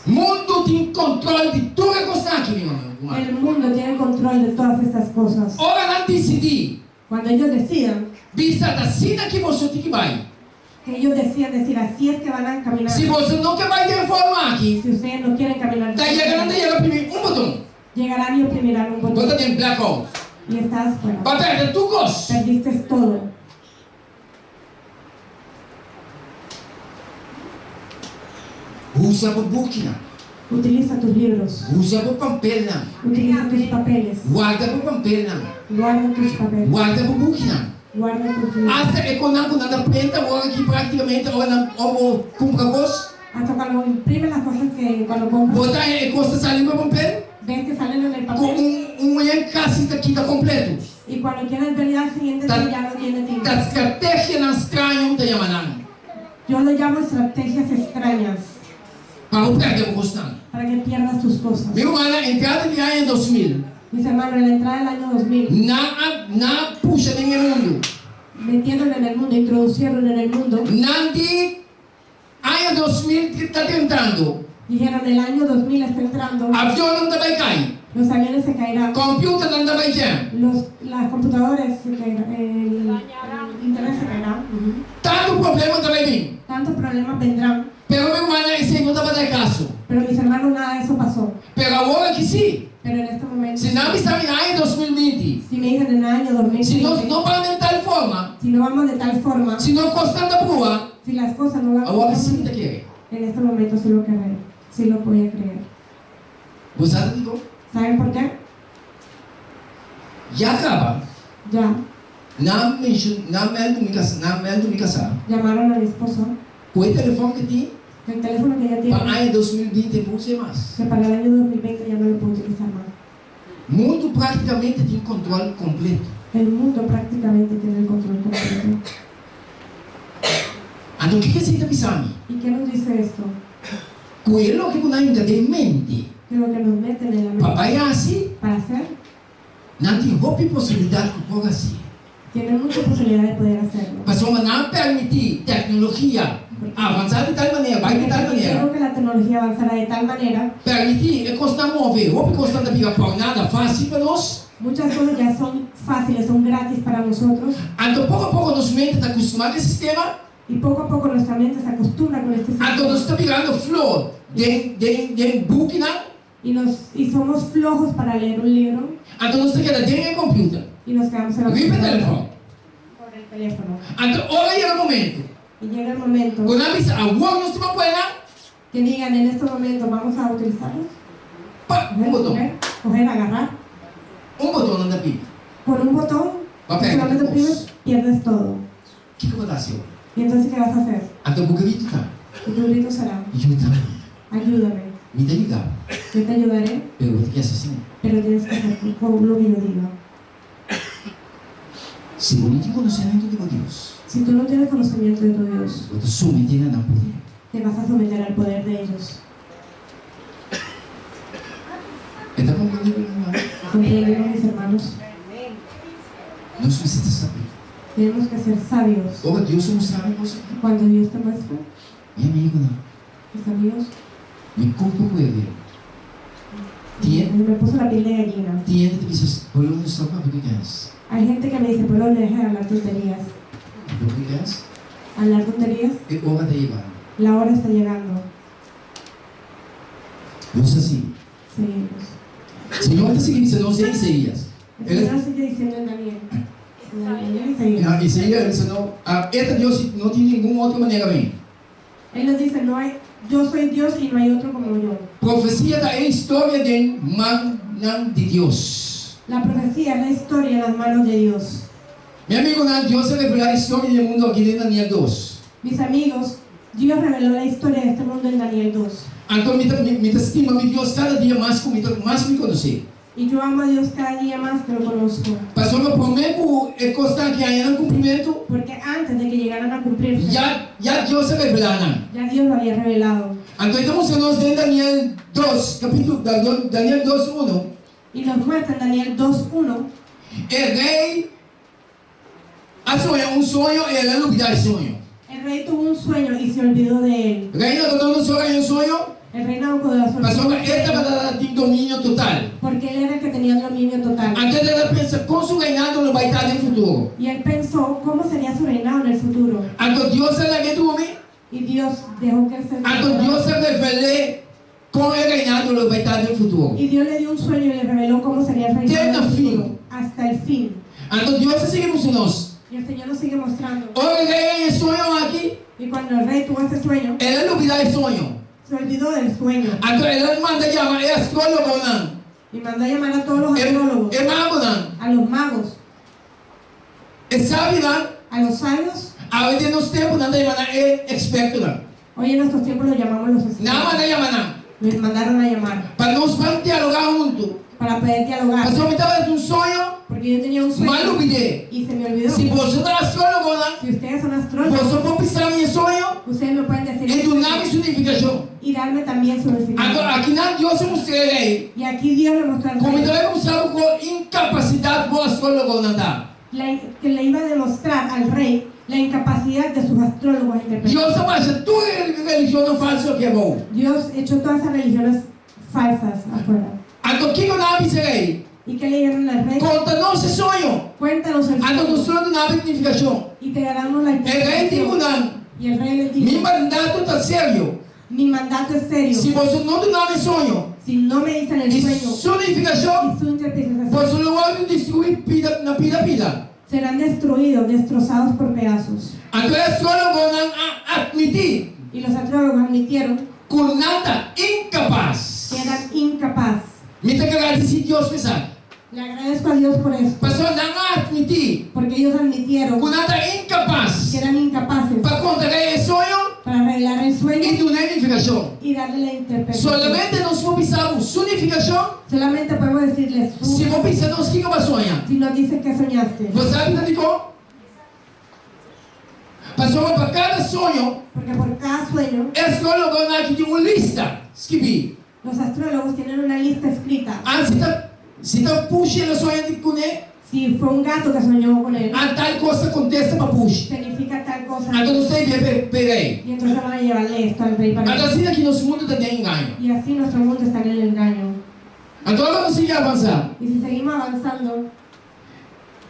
Mundu tin control di tur e kosnan aki, mi ruman. El mundo tiene control de todas estas cosas. Ora nan disidí. Cuando ellos decidan. Bisa ta asina ki boso tin ki bai. Que ellos decidan decir así es que van a caminar. Si boso no ke bai den forma aki. Si ustedes no quieren caminar. Ta yega nan ta yega primi un boton. Llegarán y oprimirán un Bo botón. ta den blackout. Y estás fuera. Bo a pèrdè tur kos. Perdiste todo. Usa bo bukinan. Utiliza tus libros. Usa bo pampelnan. Utiliza tus papeles. Warda bo pampelnan. Guarda tus papeles. Warda bo bukinan. Guarda tus libros. Asta e konan ku nan ta prenta awor aki praktikamente ora nan ora bo kumpra kos. Hasta cuando imprimen las cosas que cuando compras. Bo ta haña e kos ta sali riba pampel. Ves que salen en el Ku papel. un un yen kasi ta kita kompleto. Y cuando quieres ver ya el siguiente Ta día ya no tiene tinta. ta strategianan straño mi ta yama nan. Yo lo llamo estrategias extrañas. Pa bo pèrdè bo kosnan. Para que pierdas tus cosas. Mi rumannan, entrada di aña 2000. Mis hermanos, en la entrada del año 2000. Nan a nan a pusha den e mundu. Metieron en el mundo, introducieron en el mundo. Nan di, Aña 2000 ta drentando. Dijeron, el año 2000 está entrando. Avionnan ta bai kai. Los aviones se caerán. Computernan ta bai jam. Los, las computadoras se caerán, el internet se caerá. Tantu problema ta bai bin. Tantos problemas vendrán. Pero mi rumannan esei no tabata e kaso. Pero mis hermanos nada de eso pasó. Pero awor aki si. Pero en este momento. Si nan bisa mi na aña 2020. Si me dicen en el año 2020. Si nos no ban den tal forma. Si no vamos de tal forma. Si no kosnan ta brua. Si las cosas no van. Awor aki si mi ta kere. En este momento si lo creeré. Si lo voy a creer. Bo sa ta dikon? Saben por qué? Ya kaba. Ya. Nan menshon, nan mèldu mi kasá, nan mèldu mi kasá. Llamaron a mi esposo. Ku e telefòn ke tin. El teléfono que ella tiene. Pa aña 2020 e por us'é mas. Que para el año 2020 ya no lo puedo utilizar mas. Mundu práktikamente tin kontròl kompleto. El mundo prácticamente tiene el control completo. Anto kiko esei ta bisa mi? Y qué nos dice esto? Ku e loke ku nan hinka den mente. Que lo que nos meten en la mente. Pa bai hasi. Para hacer. Nan tin hopi posibilidat ku por hasi. Tienen mucha posibilidad de poder hacerlo. Pasobra nan a permití teknologia avansá di tal manera, bai di tal manera. Permitieron que la tecnología avanzara de tal manera. Permití e kosnan move, hopi kosnan ta bira por nada fásil pa nos. Muchas cosas ya son fáciles, son gratis para nosotros. Anto poko a poko nos mente ta kustumá ku e sistema. Y poco a poco nuestra mente se acostumbra con este sistema. Anto nos ta birando flor den den den bukinan. Y nos y somos flojos para leer un libro. Anto nos ta keda den e computer. Y nos quedamos en la Riba e computadora. telefòn. Con el teléfono. Anto ora yega momento. Y llega el momento. Ku nan bisa awor nos ta ban pone nan. Que digan en este momento vamos a utilizarlos. Pa, un boton. Coger, coger, agarrar. Un boton nan ta pidi. Con un botón, Bo a pèrdè solamente tur oprimes, kos. pierdes todo. Kiko bo ta hasi ora? Y entonces qué vas a hacer? Anto bo gritu ta. Y tu grito será. Yuda mi. Ayúdame. Mi ta yuda bo. Yo te ayudaré. Pero bo ta ke hasi asina. Pero tienes que hacer con lo que yo diga. Si bo no tin konosementu di bo Dios. Si tú no tienes conocimiento de tu Dios. Bo ta sometí na nan poder. Te vas a someter al poder de ellos. E ta komprendé mi ruman? Comprendemos mis hermanos? Nos mester ta sabí. Tenemos que ser sabios. Ora Dios a mustra mi kos aki. Cuando Dios te muestra. Mi amigunan. Mis amigos. Mi kurpa ku e rio. Tien. Me puso la piel de gallina. Tin hende ta bisa, Bolon, stop papia ku kens. Hay gente que me dice, Bolon, deja de hablar tonterías. Papia ku kens? Hablar tonterías. E ora ta yegando. La hora está llegando. Nos ta sigui. Seguimos. Señor ta sigui bisa nos den Isaías. El Señor sigue diciendo en Daniel. En Isaías. Isaías a bisa no, E ta Dios i no tin ningun otro manera mi. Él nos dice, no hay, yo soy Dios y no hay otro como yo. Profesia ta e historia den mannan di Dios. La profecía es la historia en las manos de Dios. Mi amigunan, Dios a revelá historia di e mundu aki den Daniel dos. Mis amigos, Dios reveló la historia de este mundo en Daniel 2. Anto mi ta mi ta stima mi Dios kada dia mas ku mi ta mas mi konosé. Y yo amo a Dios cada día más que lo conozco. Pasobra promé ku e kosnan aki haña nan kumplimentu. Porque antes de que llegaran a cumplirse. Ya ya Dios a revelá nan. Ya Dios lo había revelado. Anto e ta mustra nos den Daniel dos, kapítulo, Daniel dos uno. Y nos muestra en Daniel dos uno. E rei a soña un soño i el a lubidá e soño. El rey tuvo un sueño y se olvidó de él. Rei Nabucodonosor a haña un soño. El rey Nabucodonosor Pasobra e tabata tin dominio total. Porque él era el que tenía el dominio total. Anto el a pensa kon su reinado lo bai ta den futuro. Y él pensó cómo sería su reinado en el futuro. Anto Dios a lag'é drumi. Y Dios dejó que él se Anto Dios a revel'é kon e reinado lo bai ta den futuro. Y Dios le dio un sueño y le reveló cómo sería el reinado Te en na el fin. futuro, hasta el fin. Anto Dios a sigui mustra nos. Y el Señor nos sigue mostrando. Ora e rei haña e soño aki. Y cuando el rey tuvo este sueño. El a lubidá e soño. Se olvidó del sueño. Anto el a manda yama e astrólogonan. Y mandó a llamar a todos los astrólogos. E magonan. A los magos. E sabionan. A los sabios. Awe den nos tempu nan ta yama nan e ekspertonan. Hoy en nuestros tiempos los llamamos los expertos. Nan a manda yama nan. Los mandaron a llamar. Pa nos ban dialogá huntu. Para poder dialogar. Pasobra mi tabata un soño. Porque yo tenía un sueño. M'a lubid'é. Y se me olvidó. Si boso ta astrólogonan. Si ustedes son astrólogos. Boso por bisa mi e soño. Ustedes me pueden decir. I duna mi su nifikashon. Y darme también su nifikashon. Anto akinan Dios a mustra e rei. Y aquí Dios le mostró al rey. Ku mi ta bai mustra bo ku inkapasidat bo astrólogonan ta. La que le iba a demostrar al rey la incapacidad de sus astrólogos interpretados. Dios a basha tur e religionnan falso aki abou. Dios echó todas esas religiones falsas afuera. Anto kiko nan a bisa e rei? Y qué le dijeron al rey? Konta nos e soño. Cuéntanos el Anto sueño. nos lo duna bo e nifikashon. Y te daremos la E rei di ku interpretación. nan, Y el rey les dijo. Mi mandato ta serio. Mi mandato es serio. Si boso no duna mi e soño. Si no me dicen el I sueño. su nifikashon. Y su interpretación. Boso lo wòrdu destruí pida na pida pida. Serán destruidos, destrozados por pedazos. Anto e astrólogonan a atmití. Y los astrólogos admitieron. Ku nan ta inkapas. Que eran incapaz. Mi ta gradisí Dios pa esaki. Le agradezco a Dios por esto. Pasobra nan a atmití. Porque ellos admitieron. Ku nan ta inkapas. Que eran incapaces. Pa konta e soño. Para revelar el sueño. I duna e nifikashon. Y darle la interpretación. Solamente nos por bisa bo su nifikashon. Solamente podemos decirles su. Si bo bisa nos kiko bo a soña. Si nos dices qué soñaste. Bo sabi ta dikon? Pasobra pa kada soño. Porque por cada sueño. E astrologonan aki tin un lista skibí. Los astrólogos tienen una lista escrita. An si ta si ta pushi el a soña di kuné. Si fue un gato que soñó con él. An tal kos ta kontesta pa pushi. Significa tal cosa. Anto nos ta hib'é p'e p'e rei. Y entonces van a llevarle esto al rey para Anto asina ki nos mundu ta den engaño. Y así nuestro mundo está en el engaño. Anto ora nos sigui avansá. Y si seguimos avanzando.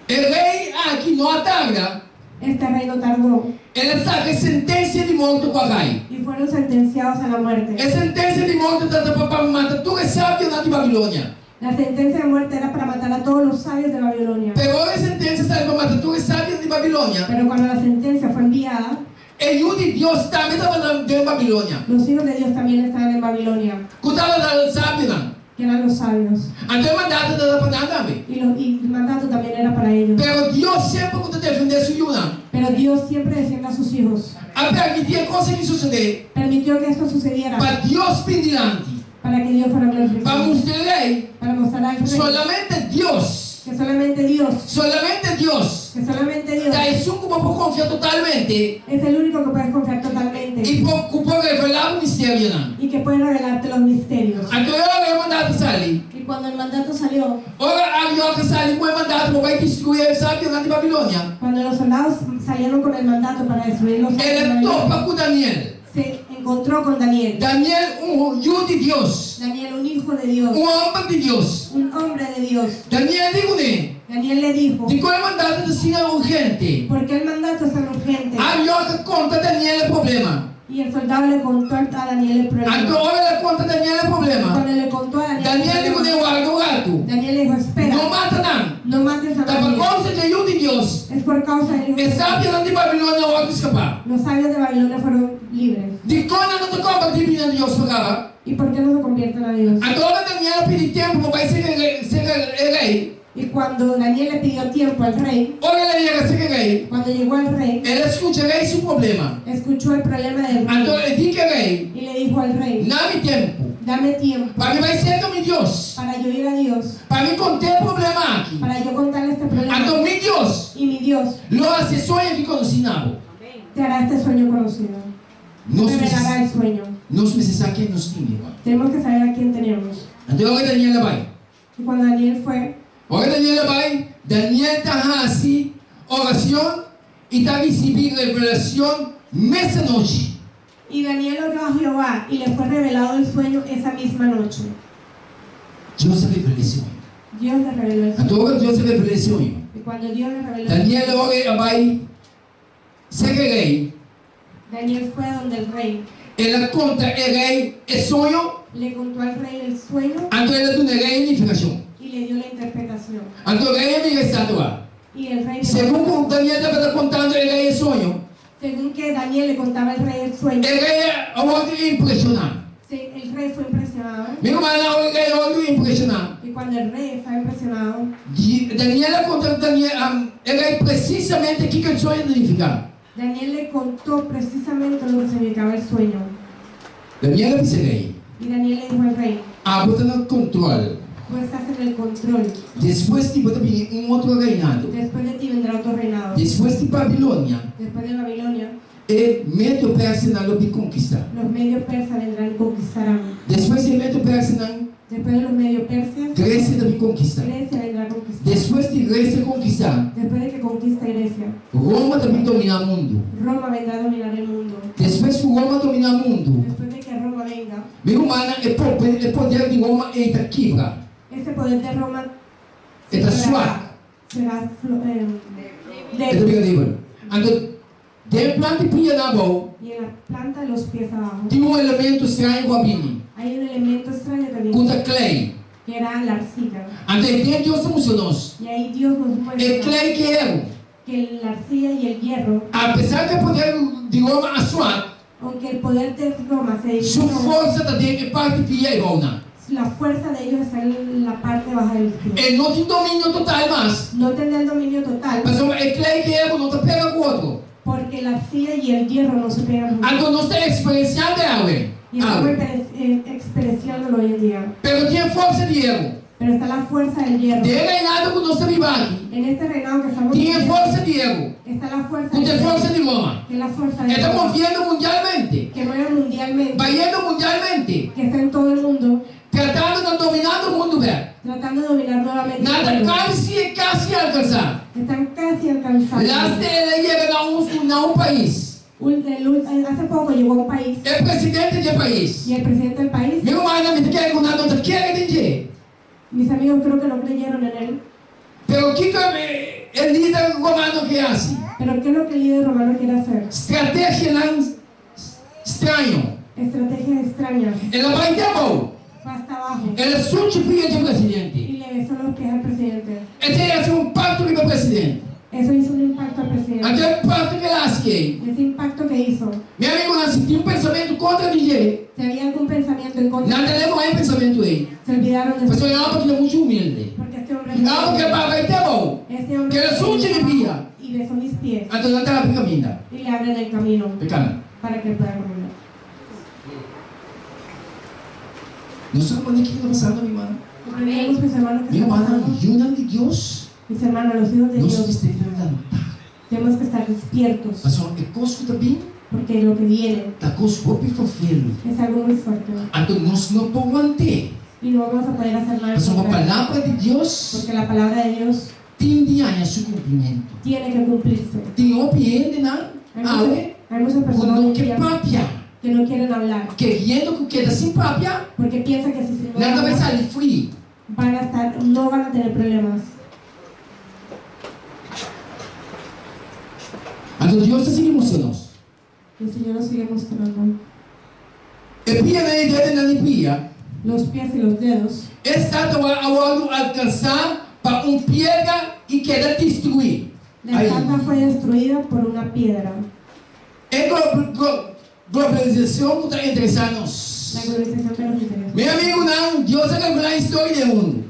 E rei aki no a tarda. Este rey no tardó. El a saka e sentensia di morto ku a kai. Y fueron sentenciados a la muerte. E sentensia di morto tabata pa pa mata tur e sabionan di Babilonia. La sentencia de muerte era para matar a todos los sabios de Babilonia. Pero ora e sentensia sali pa mata tur e sabionan di Babilonia. Pero cuando la sentencia fue enviada. E yu di Dios tambe tabata den Babilonia. Los hijos de Dios también estaban en Babilonia. Ku tabata sabionan. Que eran los sabios. Anto e mandato tabata pa nan tambe. Y lo, y el mandato también era para ellos. Pero Dios semper ku ta defendé su yunan. Pero Dios siempre defiende a sus hijos. A permití e kos aki susedé. Permitió que esto sucediera. Pa Dios bin dilanti. Para que Dios fuera glorificado. Pa mustra e rei. Para mostrar al rey. Solamente Dios. Que solamente Dios. Solamente Dios. Que solamente Dios. Ta esun ku bo por konfia totalmente. Es el único que puedes confiar totalmente. I por ku por revelá bo misterionan. Y que puede revelarte los misterios. Anto e ora e mandato sali. Y cuando el mandato salió. Ora Arioc a sali ku e mandato pa bai destruí e sabionan di Babilonia. Cuando los soldados salieron con el mandato para destruir los sabios El de a Babilonia. topa ku Daniel. Se encontró con Daniel. Daniel, un yu di Dios. Daniel, un hijo de Dios. Un hòmber di Dios. Un hombre de Dios. Daniel di kuné. Daniel le dijo. Dikon e mandato ta asina urgente? Por qué el mandato es tan urgente? Arioc a konta Daniel e problema. Y el soldado le contó a Daniel el problema. Anto ora el a konta Daniel e problema. Cuando le contó a Daniel. Daniel di kuné, Warda un ratu. Daniel le dijo, Espera. No mata nan. No mates a Ta pa nadie. kousa dje yu di Dios. Es por causa del hijo E de Dios. sabionan di Babilonia wòrdu skapá. Los sabios de Babilonia fueron libres. Dikon nan no ta kombertí bini na Dios pa kaba? Y por qué no se convierten a Dios? Anto ora Daniel a pidi tempu pa bai serka e rei. Y cuando Daniel le pidió tiempo al rey, Ora el a yega serka rei, cuando llegó al rey, el a skucha rei su problema. escuchó el problema del rey Anto el di ku e rei, y le dijo al rey, Na mi tempu, Dame tiempo pa mi bai serka mi Dios, para yo ir a Dios, pa mi kont'é e problema aki. para yo contarle este problema. Anto mi Dios Y mi Dios lo hasi e soño aki konosí na bo. te hará este sueño conocido. Nos Revelará mester, el sueño. nos mester sa ken nos tin, igual. Tenemos que saber a quién tenemos. Anto ora Daniel a bai. Y cuando Daniel fue, Ora Daniel a bai, Daniel ta hasi oracion i ta ricibi revelacion mes anochi. Y Daniel oró a Jehová, y le fue revelado el sueño esa misma noche. Dios a revel'é sueño. Dios le reveló el Anto sueño. ora Dios a revel'é sueño, Y cuando Dios le reveló el Daniel sueño, ora a bai serka e rei. Daniel fue a donde el rey. El a konta e rei e soño. Le contó al rey el sueño. Anto el a duna e rei e nifikashon. Y le dio la interpretación. Anto rei a mira e statua. Y el rey miró Segun ku Daniel tabata kontando e rei e soño. Según que Daniel le contaba al rey el sueño. E rei a wòrdu impreshoná. Sí, el rey fue impresionado. Mi rumannan, ora e rei a wòrdu impreshoná. Y cuando el rey estaba impresionado. Daniel a konta Daniel, e rei presisamente kiko e soño ta nifiká. Daniel le contó precisamente lo que significaba el sueño. Daniel a bisa e rei. Y Daniel le dijo al rey. Abo ta na control. Tú estás en el control. Despues di bo ta bini un otro reinado. Después de ti vendrá otro reinado. Despues di Babilonia. Después de Babilonia. E medo-persanan lo bin konkistá. Los medio-persas vendrán y conquistarán. Despues di e medo-persanan. Después de los medio-persas. Grecia ta bin konkistá. Grecia vendrá a conquistar. Despues di Grecia konkistá. Después de que conquista Grecia. Roma ta bin dominá mundu. Roma vendrá a dominar el mundo. Despues ku Roma dominá mundu. Después de que Roma venga. Mi rumannan, e e poder di Roma ei ta kibra. Ese poder de Roma E ta swak. Será E ta bira débil. Anto, den plan di pia na abou. Y en la planta de los pies abajo. Tin un elemento straño ku a bini. Hay un elemento extraño que Ku ta klei. Que era la arcilla. Anto ei den Dios ta mustra nos. Y ahí Dios nos muestra. E klei ku heru. Que la arcilla y el hierro. Apesar ku e poder di Roma a swak. Aunque el poder de Roma se Su debilitó. forsa ta den e parti pia ebounan. La fuerza de ellos está en la parte baja de los pies. E no tin dominio total mas. No tendrá el dominio total. Pasobra e klei ku heru no ta pega ku otro. Porque la arcilla y el hierro no se pegan juntos. Anto nos ta eksperensiando e awe. Y estamos experienciándolo hoy en día. Pero tin e forsa di heru. Pero está la fuerza del hierro. Den e reinado ku nos ta biba aki. En este reinado que estamos Tin e forsa di heru. Está la fuerza Ku ta e forsa di Roma. Que es la fuerza de E ta Roma. moviendo mundialmente. Que mueve mundialmente. Bayendo mundialmente. Que está en todo el mundo. Tratando na dominando mundu bèk. Tratando de dominar nuevamente Nan el ta mundo. kasi kasi alkansá. Están casi alcanzando. Laste el a yega na un na un pais. Hace poco llegó a un país. E presidente di e pais. Y el presidente del país. Mi rumannan, mi ta kere ku nan no ta kere den dje. Mis amigos creo que no creyeron en él. Pero kiko e lider romano ke hasi? Pero qué es lo que el líder romano quiere hacer? Strategianan straño. Estrategias extrañas. El a bai te abou. Fue hasta abajo. El a sunchi pia dje presidente. Y le besó los pies al presidente. Esei a hasi un impacto riba presidente. Eso hizo un impacto al presidente. Anto e impacto ku el a hasi ei. Ese impacto que hizo. Mi amigunan, si tin un pensamentu kontra di dje. Si había algún pensamiento en contra. Nan ta leba e pensamentu ei. Se olvidaron de Pasobra e hòmber aki ta muchu humilde. Porque este hombre E hòmber ke papia ei te abou. Este hombre Ke el a sunchi mi pia. Y besó mis pies. Anto nan ta habri kaminda. Y le abren el camino. P'e kana. Para que él pueda caminar. Nos ta comprende kiko ta pasando, mi hermano? Comprendemos, mis hermanos, que Mi está hermano, pasando? yunan di Dios. Mis hermanos, los hijos de Nos Dios. mester ta lantá. Tenemos que estar despiertos. Pasobra e kos ku ta bin. Porque lo que viene. Ta kos hopi ferfelu. Es algo muy fuerte. Anto nos no por want'é. Y no vamos a poder hacer nada en Pasobra contra. palabra di Dios. Porque la palabra de Dios. Tin di haña su kumplimentu. Tiene que cumplirse. Tin hopi hendenan awe Hay muchas ku personas no hoy en ke día papia. que no quieren hablar. Keriendo ku keda sin papia. Porque piensan que si no Nan ta bai sali free. Van a estar, no van a tener problemas. Anto Dios ta sigui mustra nos. El Señor nos sigue mostrando. E pianan i dedenan di pia. Los pies y los dedos. E statua a wòrdu alkansá pa un piedra i keda destruí. La estatua fue destruida por una piedra. E globalisashon ku ta interesá nos. La globalización que nos interesa. Mi amigunan, Dios a kalkulá historia di e mundu.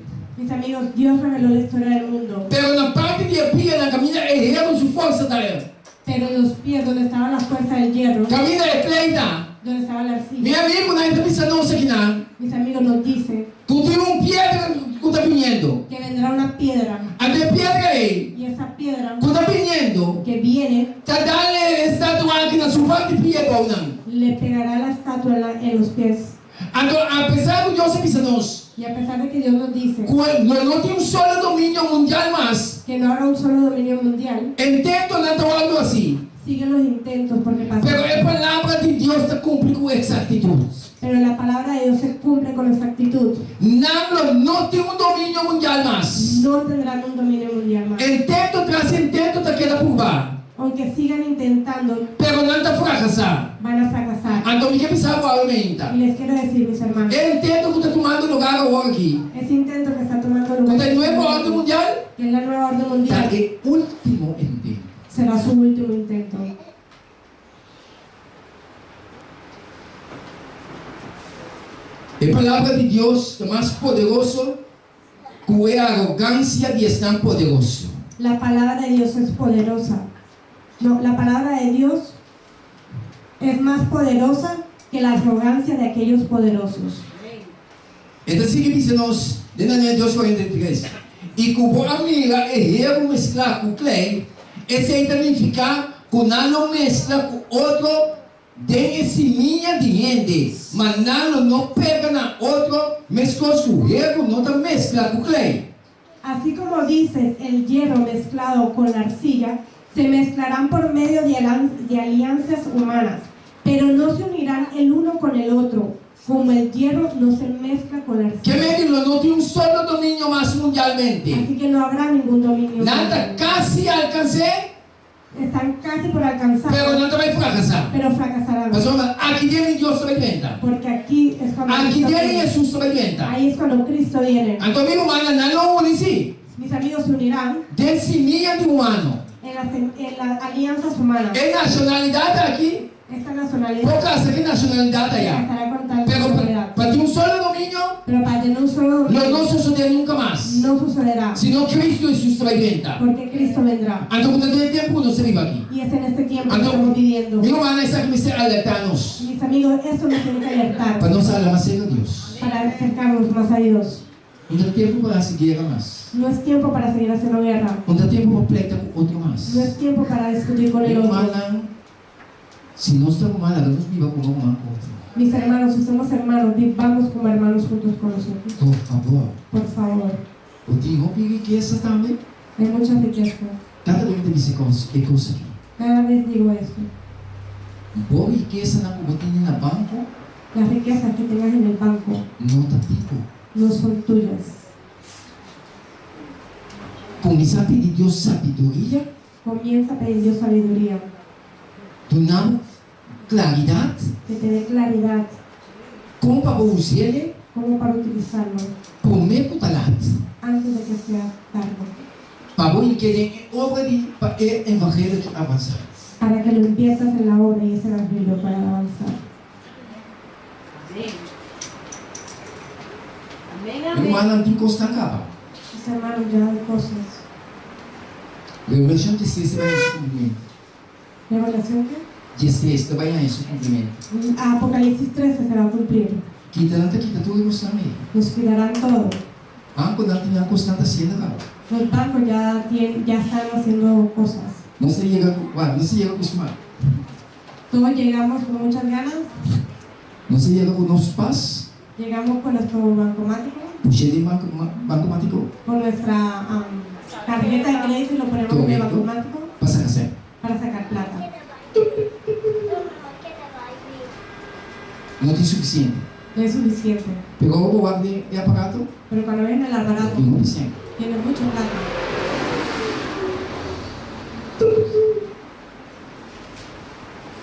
Mis amigos, Dios reveló la historia del mundo. Pero na parti di e pianan kaminda e heru su forsa ta er. Pero en los pies donde estaba la fuerza del hierro. Kaminda e klei ta. Donde estaba la arcilla. Mi amigunan e ta bisa nos akinan. Mis amigos nos dicen. Ku tin un piedra ku ta biniendo. Que vendrá una piedra. Anto e piedra ei. Y esa piedra. Ku ta biniendo. Que viene. Ta dal e estatua aki na su parti pia bou nan. Le pegará la estatua en la en los pies. Anto apesar ku Dios a bisa nos. Y a pesar de que Dios nos dice. Ku lo no tin un solo dominio mundial mas. Que no habrá un solo dominio mundial. Intentonan ta wòrdu hasi. Siguen los intentos porque pasan. Pero e palabra di Dios ta kumpli ku eksaktitut. Pero la palabra de Dios se cumple con exactitud. Nan lo no tin un dominio mundial mas. No tendrán un dominio mundial mas. Intento tras intento ta keda purba. Aunque sigan intentando. Pero nan ta frakasá. Van a fracasar. Anto mi ke bisa bo awe meinta. Y les quiero decir, mis hermanos. E intento ku ta tumando lugar awor aki. Ese intento que está tomando lugar. Ku ta e nuevo orden mundial. Que es la nueva orden mundial. Ta e ultimo intento. Será su ultimo intento. E palabra di Dios ta mas poderoso ku e arogansia di esnan poderoso. La palabra de Dios es poderosa. No, la palabra de Dios es mas poderosa que la arrogancia de aquellos poderosos. E ta sigui bisa nos den Daniel dos 43, I ku bo a mira e heru mesklá ku klei, esei ta nifiká ku nan lo meskla ku otro den e simia di hende, ma nan lo no pega na otro meskos ku heru no ta meskla ku klei. Así como dices el hierro mezclado con la arcilla, se mezclarán por medio de de alianzas humanas, pero no se unirán el uno con el otro, como el hierro no se mezcla con la Ke arcilla. medi lo no tin un solo dominio mas mundialmente. Así que no habrá ningún dominio Nan ta mundial. kasi alkans'é. Están casi por alcanzar. Pero nan ta bai frakasá. Pero fracasarán. Pasobra aki den mi Dios ta bai drenta. Porque aquí es cuando Aki Cristo den viene. Hesus ta bai drenta. Ahí es cuando Cristo viene. Anto mi rumannan, nan lo uni sí. Mis amigos se unirán. Den simia di humano. En las en las alianzas humanas. E nashonalidat aki. Esta nacionalidad. Por kasa ki nashonalidat aya. Estará con tal Pero nacionalidad. pa tin un solo dominio. Pero para tener un solo dominio. Lo no sosodé nunka mas. No sucederá. Sino Cristo Hesus ta bai benta. Porque Cristo vendrá. Anto ku ta den e tempu ku nos ta biba aki. Y es en este tiempo que Anto, estamos viviendo. mi rumannan esaki mester alertá nos. Mis amigos, esto nos tiene que alertar. Pa nos hala mas serka Dios. Para acercarnos mas a Dios. No ta tempu pa hasi guera mas. No es tiempo para seguir haciendo guerra. No ta tempu pa pleita ku otro mas. No es tiempo para discutir con el Mi otro. rumannan, si nos ta ruman, laga nos biba komo ruman ku otro. Mis hermanos, si somos hermanos, vivamos como hermanos juntos con los otros. Por fabor. Por favor. Bo tin hopi rikesa tambe? Hay mucha riqueza. Kada bes mi ta bisa e kos aki. Cada vez digo esto. Bo rikesanan ku bo tene na banko. Las riquezas que tengas en el banco. No ta di bo. No son tuyas. Kuminsá pidi Dios sabiduria. Comienza a pedir Dios sabiduría. Duna bo klaridat. Que te dé claridad. Kon pa bo us'é. Como para utilizarlo. Promé ku ta lat. Antes de que sea tarde. Pa bo ink'é den e obra di pa e evangelio ki avansá. Para que lo inviertas en la obra y ese evangelio pueda avanzar. Rumannan tin kosnan kaba. Mis hermanos ya hay cosas. Revelashon diestres ta bai haña su kumplimentu. Revelación qué? Diestres ta bai haña su kumplimentu. Apocalipsis 13 se va a cumplir. Kita nan ta kita tur e kosnan ei. Nos quitarán todo. Bankonan tin nan kosnan ta hasiendo kaba. Los bancos ya tien ya están haciendo cosas. Nos ta yega ku, wak, nos ta yega ku smak. Todos llegamos con muchas ganas. Nos ta yega ku nos pas. Llegamos con nuestro bancomático. Pushe den banco, bancomático. Con nuestra tarjeta de crédito y lo ponemos en el bancomático. Pa saca sèn. Para sacar plata. No tin sufisiente. No es suficiente. Pero ora bo wak den e aparato. Pero cuando ves en el aparato. Tin hopi sèn. Tiene mucha plata.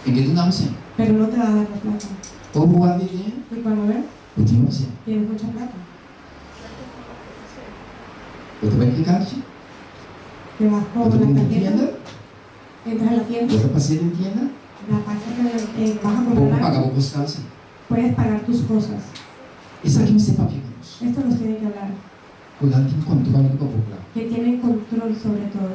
E ke duna bo sèn. Pero no te va a dar la plata. Ora bo wak den e. Y cuando ves. Bo tin hopi sèn. Tienes mucha plata. Bo ta bai ku e karchi. Te vas Bo con ta la bini den tarjeta. tienda. Entras a la tienda. Bo ta pas'é den tienda. La pasas en el, vas a Bo comprar paga algo. bo kosnan si. Puedes pagar tus cosas. Esaki mester papia ku nos. Esto nos tiene que hablar. Ku nan tin kòntròl riba bo plaka. Que tienen control sobre todo.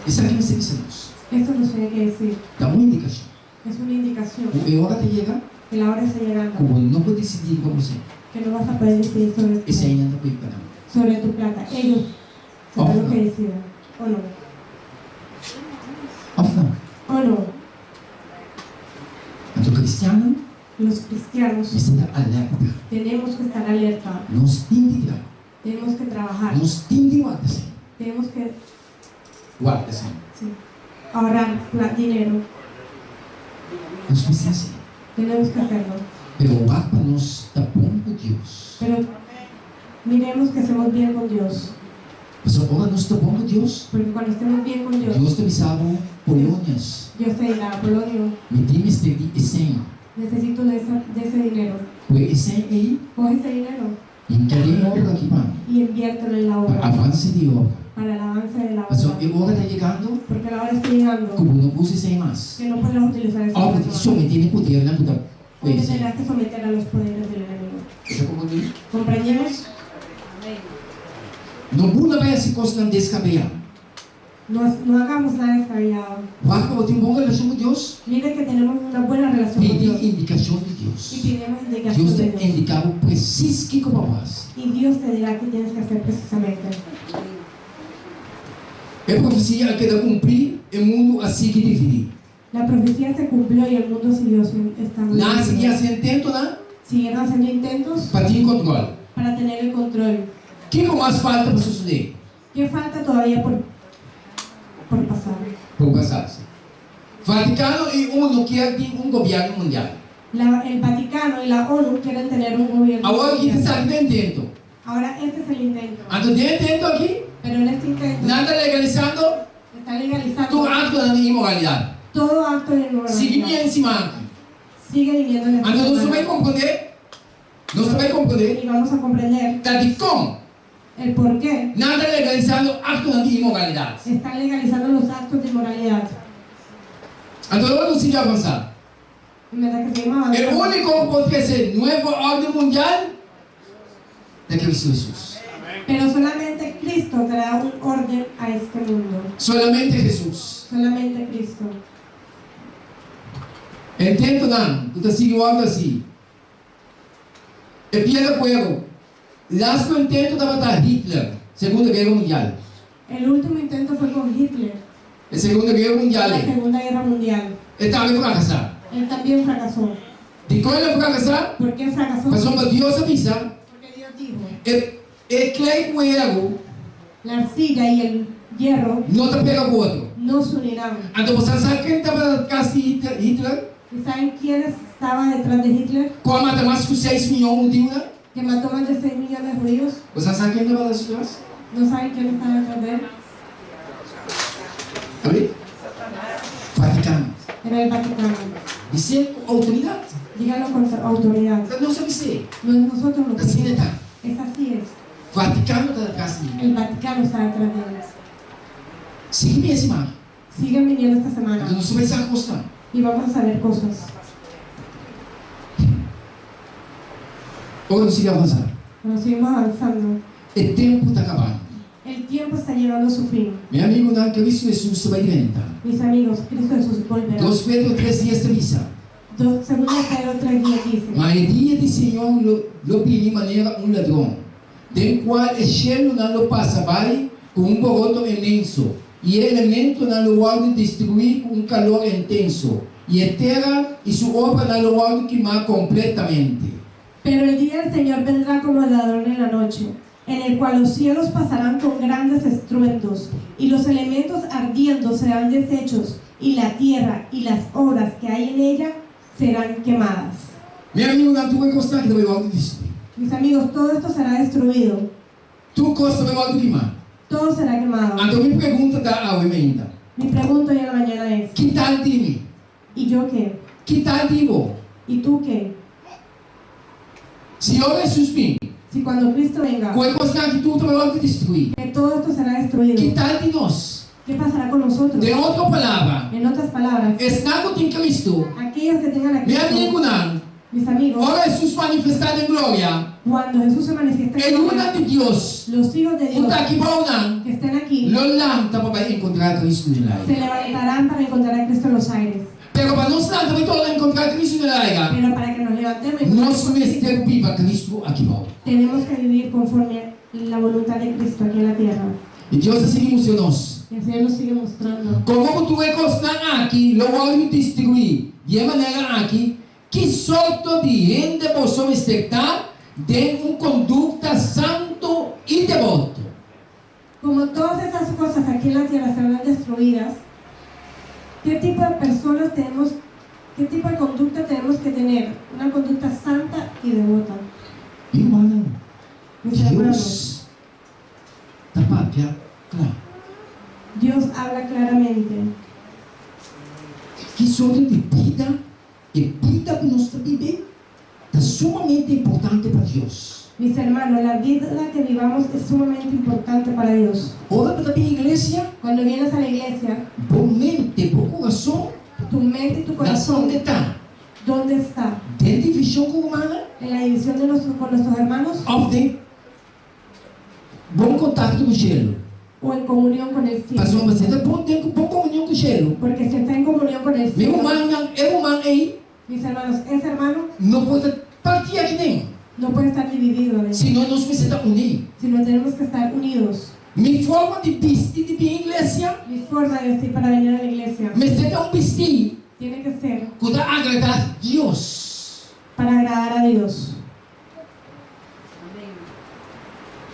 Esaki mester bisa nos. Esto nos tiene que decir. Ta un indikashon. Es una indicación. Ku e ora ta yega. Que la hora está llegando. Ku bo no por disidí riba bo sèn. Que no vas a poder decidir sobre tu. Esei nan ta pui pa nan. Sobre tu plata. Ellos serán los que decidan. O no? Òf no? O no? Anto kristiannan. Los cristianos. Mester ta alerta. Tenemos que estar alerta. Nos tin di traha. Tenemos que trabajar. Nos tin di warda sèn. Tenemos que. Warda sèn. Sí. Ahorrar dinero. Nos mester hasi. Tenemos que hacerlo. Pero wak pa nos ta bon ku Dios. Pero miremos que estemos bien con Dios. Pasobra ora nos ta bon ku Dios. Porque cuando estemos bien con Dios. Dios ta bisa bo, Polonius. Dios te dirá, Polonio. Mi tin mester di e sèn. Necesito de esa, de ese dinero. Kohe e sèn ei. Coge ese dinero. Hinka den e obra aki pa mi. Y inviértelo en la obra. Pa avance di e obra. Para el avance de la obra. Pasobra e ora ta yegando. Porque la hora está llegando. Ku bo no por usa esei mas. Que no podrás utilizar esa Òf bo plata tin mas. sometí na e podernan ku ta O te tendrás que someter a los poderes del enemigo. Bo ta komprendí? Comprendemos? No bula bai hasi kosnan deskabeyá. No, no hagamos nada descabellado. Wak pa bo tin un bon relashon ku Dios. Mira que tenemos una buena relación con Pidi Dios. indikashon di Dios. Y pidemos indicación Dios ta de Dios. indiká bo presis kiko pa bo hasi. Y Dios te dirá qué tienes que hacer precisamente. E profesia a keda kumplí, e mundu a sigui dividí. La profecía se cumplió y el mundo siguió estando Nan a sigui dividido. hasi intentonan Siguieron haciendo intentos pa tin control. para tener el control. Kiko mas falta pa sosodé? Qué falta todavía por por pasar? Por pasá, sí. Vaticano i ONU kier tin un gobierno mundial. La, el Vaticano y la ONU quieren tener un gobierno Awor aki ta mundial. esaki ta intento. Ahora este es el intento. Anto den intento aki, Pero en este intento nan ta legalisando está legalizando tur actonan di inmoralidad. todo acto de Sigui inmoralidad. mi encima aki. Sigue viniendo en esta Anto nos ta semana. bai comprende, nos ta bai comprende Y vamos a comprender ta dikon el por qué nan ta legalisando actonan di inmoralidad. están legalizando los actos de inmoralidad. Anto ora nos sigui avansa. Mientras que seguimos E avanzando. úniko ku por trese nuevo orden mundial ta Cristo Hesus. Pero solamente Cristo traerá un orden a este mundo. Solamente Hesus. Solamente Cristo. Intentonan ku ta sigui wòrdu hasi. E piedra fuego. Lastu intento tabata Hitler, Segunda Guera Mundial. El último intento fue con Hitler. E Segunda Guera Mundial La ei. Segunda Guerra Mundial. E tambe frakasá. El también fracasó. Dikon el a frakasá? Por qué fracasó? Pasobra Dios a bisa. Porque Dios dijo. E e klei ku heru. La arcilla y el hierro. No ta pega ku otro. No se unirán. Anto bo sa sa ken tabata tras di Hitler? Y saben quién estaba detrás de Hitler? Ku a mata mas ku seis miyon hudiunan? Que mató más de seis millones de judíos? Bo sa sa ken tabata su tras? No saben quién estaba detrás de él? Abi? Vaticano. Era el Vaticano. Bis'é ku outoridat. Dígalo con autoridad. Ta nos a bis'é. No es nosotros lo que Ta asina ta. Es así es. Vaticano ta detrás di mi. El Vaticano está detrás de ellos. Sigui mi e siman. Sigan viniendo esta semana. Anto nos ta bai sa kosnan. Y vamos a saber cosas. Ora nos sigui avansa. Cuando seguimos avanzando. E tempu ta kabando. El tiempo está llegando a su fin. Mi amigunan, Cristo Hesus ta bai drenta. Mis amigos, Cristo Jesús volverá. Dos Pedro tres dies ta bisa. Dos, Segunda Pedro tres dies dice. Ma e dia di Señor lo lo bini manera un ladron, den cual e shelunan lo pasa bai cu un boroto inmenso, y e elementonan lo wordo destrui cu un calor intenso, y e tera y su obranan lo wordo quima completamente. Pero el día del Señor vendrá como el ladrón en la noche, en el cual los cielos pasarán con grandes estruendos, y los elementos ardiendo serán deshechos, y la tierra y las obras que hay en ella serán quemadas. Mi amigunan, tur e kosnan aki ta bai wòrdu destruí. Mis amigos, todo esto será destruido. Tur kos ta bai wòrdu kimá. Todo será quemado. Anto mi pregunta ta awe mainta. Mi pregunta hoy en la mañana es. Ki tal di mi? Y yo qué? Ki tal di bo? Y tú qué? Si ora Hesus bin. Si cuando Cristo venga. Ku e kosnan aki tur ta bai wòrdu destruí. Que todo esto será destruido. Ki tal di nos? Qué pasará con nosotros? Den otro palabra. En otras palabras. Esnan ku tin Cristo. Aquellos que tengan a Mi Cristo. amigunan. Mis amigos, Ora Hesus manifestá den gloria, cuando Jesús se manifiesta e en yunan gloria, di Dios los hijos de ku Dios ta aki bou nan que estén aquí lo lanta pa bai enkontrá Kristu den se laira. levantarán para encontrar a Cristo en los aires. Pero pa nos lanta bai torna enkontrá Kristu den laira, Pero para que nos levantemos y encontremos nos con mester Cristo, biba Kristu aki bou. tenemos que vivir conforme a la voluntad de Cristo aquí en la tierra. I Dios a sigui mustra nos. Y el Señor nos sigue mostrando. Komo ku tur e kosnan aki lo wòrdu destruí di e manera aki, ki sorto di hende boso mester ta den un kondukta santu i deboto? Como todas esas cosas aquí en la tierra serán destruidas, ¿qué tipo de personas tenemos, qué tipo de conducta tenemos que tener? Una conducta santa y devota. Mi rumannan, Mis hermanos, Dios ta papia kla. Dios habla claramente. Ki sorto di bida e bida ku nos ta biba ta sumamente importante pa Dios. Mis hermanos, la vida que vivamos es sumamente importante para Dios. Ora bo ta bin iglesia, Cuando vienes a la iglesia, bo mente, bo kurason tu mente y tu na corazón, unda ta? ¿dónde está? Den divishon ku rumannan ¿En la división de nuestros, con nuestros hermanos òf den bon kontakto ku shelu? o en comunión con el cielo? Pasobra si ta bon den bon komunion ku shelu, Porque si está en comunión con el mi cielo, rumannan, e ruman ei mis hermanos, ese hermano no por ta partí aki den, no puede estar dividido, de- sino nos mester ta uní. sino tenemos que estar unidos. Mi forma di bisti di bin iglesia Mi forma de vestir para venir a la iglesia mester ta un bistí tiene que ser ku ta agradá Dios. para agradar a Dios.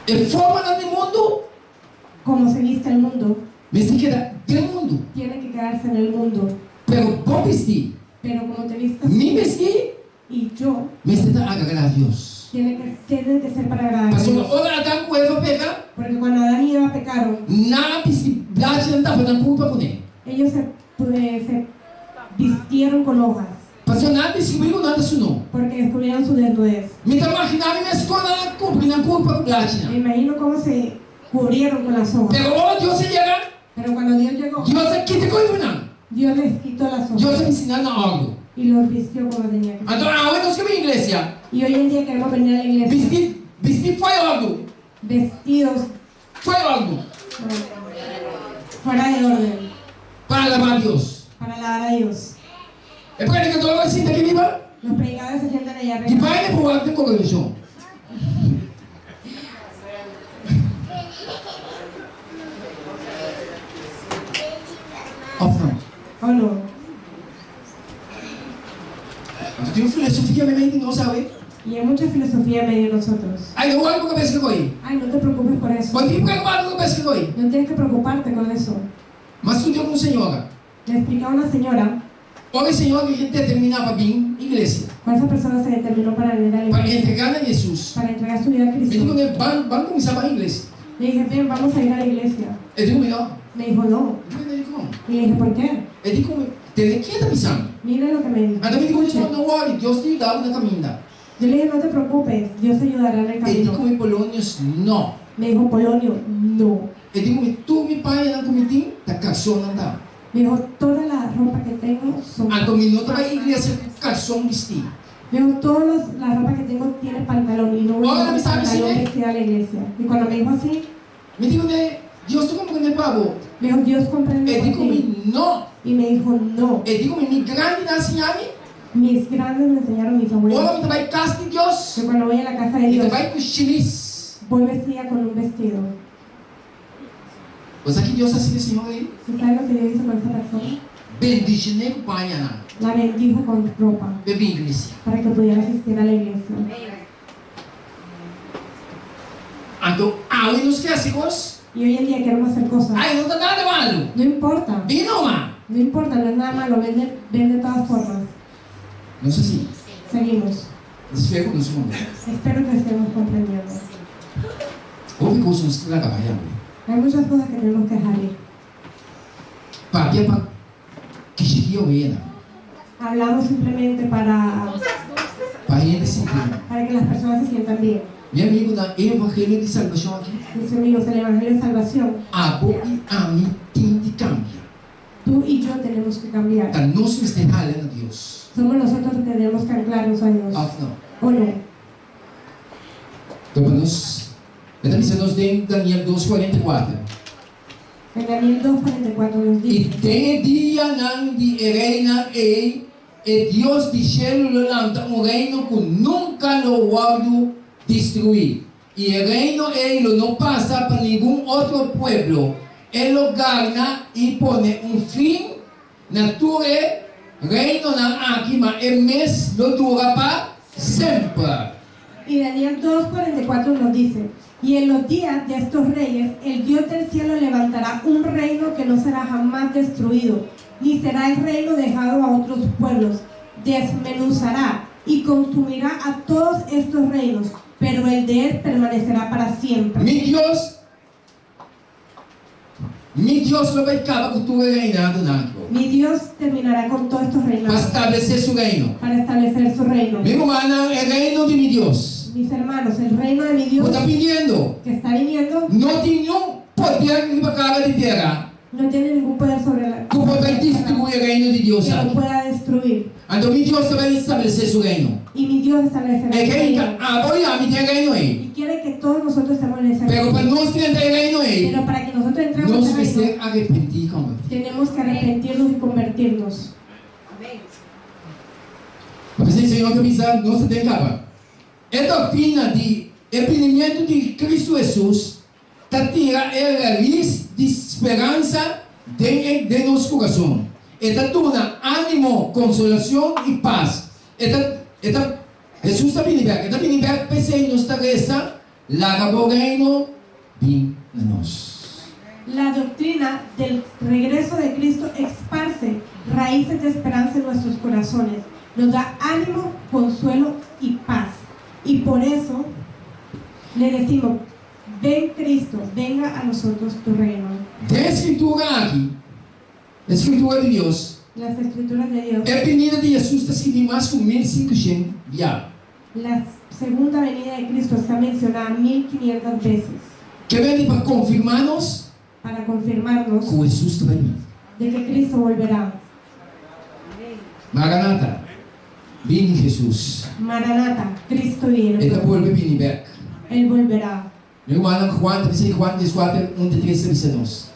E formanan di mundu Como se viste el mundo, mester keda den mundu. tiene que quedarse en el mundo. Pero bo bistí, Pero como te vistas mi bistí y yo, mester ta agradá Dios. tiene que, tiene que ser para agradar a Pasobra Dios. ora Adan ku Eva peka, Porque cuando Adán y Eva pecaron, nan a bisti blachinan tapa nan kurpa kuné. ellos se, se vistieron con hojas, Pasobra nan a deskubrí ku nan ta sunó. porque descubrieron su desnudez. Mi ta imaginá mi mes kon nan a kubri nan kurpa ku Me blachinan. imagino cómo se cubrieron con las hojas. Pero ora Dios a yega, Pero cuando Dios llegó, Dios a kita koe for nan. Dios les quitó las hojas Dios a bisti nan na òrdu. y los vistió como tenía que ser. Anto awe nos ke bin iglesia, Y hoy en día queremos venir a la iglesia bisti, bisti fo'i òrdu, vestidos fo'i òrdu, bueno, fuera de orden pa alabá Dios. para alabar a Dios. E predikadornan a sinta aki riba, Los predicadores se sientan allá di arriba. baile por wak den kongregashon. Òf no? ¿O no? Anto tin un filosofia meimei di nos awe. Y hay mucha filosofía en medio de nosotros. Ay, no wòri ku kabes ke koi. Ay, no te preocupes por eso. Bo tin preokupá ku kabes ke koi. No tienes que preocuparte con eso. M'a studia ku un señora. Le explicaba a una señora Ora e señora ke determiná pa bin iglesia. cuál esa persona se determinó para venir a la Pa iglesia, entregá na Hesus. para entregar su vida a Mi di Cristo. ku ne, Ban, ban kuminsá ban iglesia. Le dije, ven, vamos a ir a la iglesia. E di ku mi, No. Me dijo, no. Mi di dikon? Y le dije, ¿por qué? E di ku mi, Tende ken ta bisa mi. Mira lo que me dijo. Anto mi di ku mi, Escuche. No wòri, Dios ta yuda bo na kaminda. Yo le dije, no te preocupes, Dios te ayudará en el E di camino. ku mi, Polonius, no. Me dijo, Polonio, no. E di ku mi, Tur mi pañanan ku mi tin ta karsonnan ta. Me dijo, toda la ropa que tengo son... Anto mi no ta bai iglesia ku karson bistí. Me dijo, toda la ropa que tengo tiene pantalón y no voy a Ahora ir me con sabes, pantalón ¿sí? vestida a la iglesia. Y cuando me dijo así, Mi di kuné, Dios ta komprendé pa bo. me dijo, Dios comprende E di por ku ti. mi, No. Y me dijo, no. E di ku mi, Mi grandinan a siña mi. Mis grandes me enseñaron mis abuelos Ora mi ta bai kas di Dios, que cuando voy a la casa de mi ta Dios, bai ku shimis. voy vestida con un vestido. Bo sa ki Dios a hasi ku e señor ei? ¿Y sabe lo que Dios hizo con esa persona? Bendishoné ku pañanan La bendijo con ropa p'e bin iglesia. para que pudiera asistir a la iglesia. Anto awe nos ke hasi kos? Y hoy en día queremos hacer cosas. Ai, no ta nada malu. No importa, Bin numa. no importa, no es nada malo, ven de, ven de todas formas. Nos a sigui. Seguimos. Espero ku nos komprendé. Espero que estemos comprendiendo. Hopi kos nos ta laga bai awe. Hay muchas cosas que tenemos que dejar ir. Papia pa kishiki oveyanan. Hablamos simplemente para, Pa hende sinti bon. para que las personas se sientan bien. Mi amigunan, e evangelio di salbashon aki. Mis amigos, el Evangelio de Salvación, Abo i ami tin di kambia. tú y yo tenemos que cambiar. Ta nos mester hala na Dios. Somos nosotros los que tenemos que anclarnos a Dios. Òf no? ¿O no? Anto pa nos, e ta bisa nos den Daniel dos 44. En Daniel 2, 44 nos I dice. den e dianan di e reinan ei, e Dios di shelu lo lanta un reino ku nunka lo wòrdu destruí, i e reino ei lo no pasa pa ningun otro pueblo. E lo garna i pone un fin na tur e reinonan aki, ma e mes lo dura pa semper. Y Daniel 2, 44 nos dice, Y en los días de estos reyes, el Dios del cielo levantará un reino que no será jamás destruido, ni será el reino dejado a otros pueblos. Desmenuzará y consumirá a todos estos reinos, pero el de él permanecerá para siempre. Mi Dios, mi Dios lo bai kaba ku tur e reinadonan aki. Mi Dios terminará con todos estos Pa reinados stablesé su reino. para establecer su reino. Mi rumannan, e reino di mi Dios. Mis hermanos, el reino de mi Dios Ku ta biniendo. que está viniendo No tin niun poder riba kara di tera. no tiene ningún poder sobre la Ku por bai destruí e reino di Dios que lo aki. pueda destruir. Anto mi Dios ta bai establesé su reino. Y mi Dios establecerá E su ke reino. hinka abo i ami den e reino ei. Y quiere que todos nosotros estemos en ese Pero pa reino. nos drenta e reino ei, Pero para que nosotros entremos nos en ese reino, mester arepentí i konvertí. tenemos que arrepentirnos y convertirnos. Pa p'esei Señor ta bisa nos ta den kaba. E doktrina di e binimentu di Kristu Hesus ta tira e raís di speransa den e den nos kurason. E ta duna ánimo, konsolashon i pas. E ta e ta Hesus ta bini bèk. E ta bini bèk p'esei nos ta resa, Laga bo Reino bin na nos. La doctrina del regreso de Cristo esparce raíces de esperanza en nuestros corazones, nos da ánimo, consuelo y paz. Y por eso le decimos, Ven Cristo, venga a nosotros tu reino. Den e Skritura aki, e Skritura di Dios, Las Escrituras de Dios. e binida di Hesus ta skibí mas ku mil sinkushen bia. La segunda venida de Cristo está mencionada 1500 veces. Ke bende pa konfirmá nos? Para confirmarnos. Ku Hesus ta bai bini. De que Cristo volverá. Maranata, bini Hesus. Maranata, Cristo viene E ta pronto. bolbe bini bek. El volverá. Mi rumannan, Juan ta bisa i Juan dieskuater, un te tres ta bisa nos.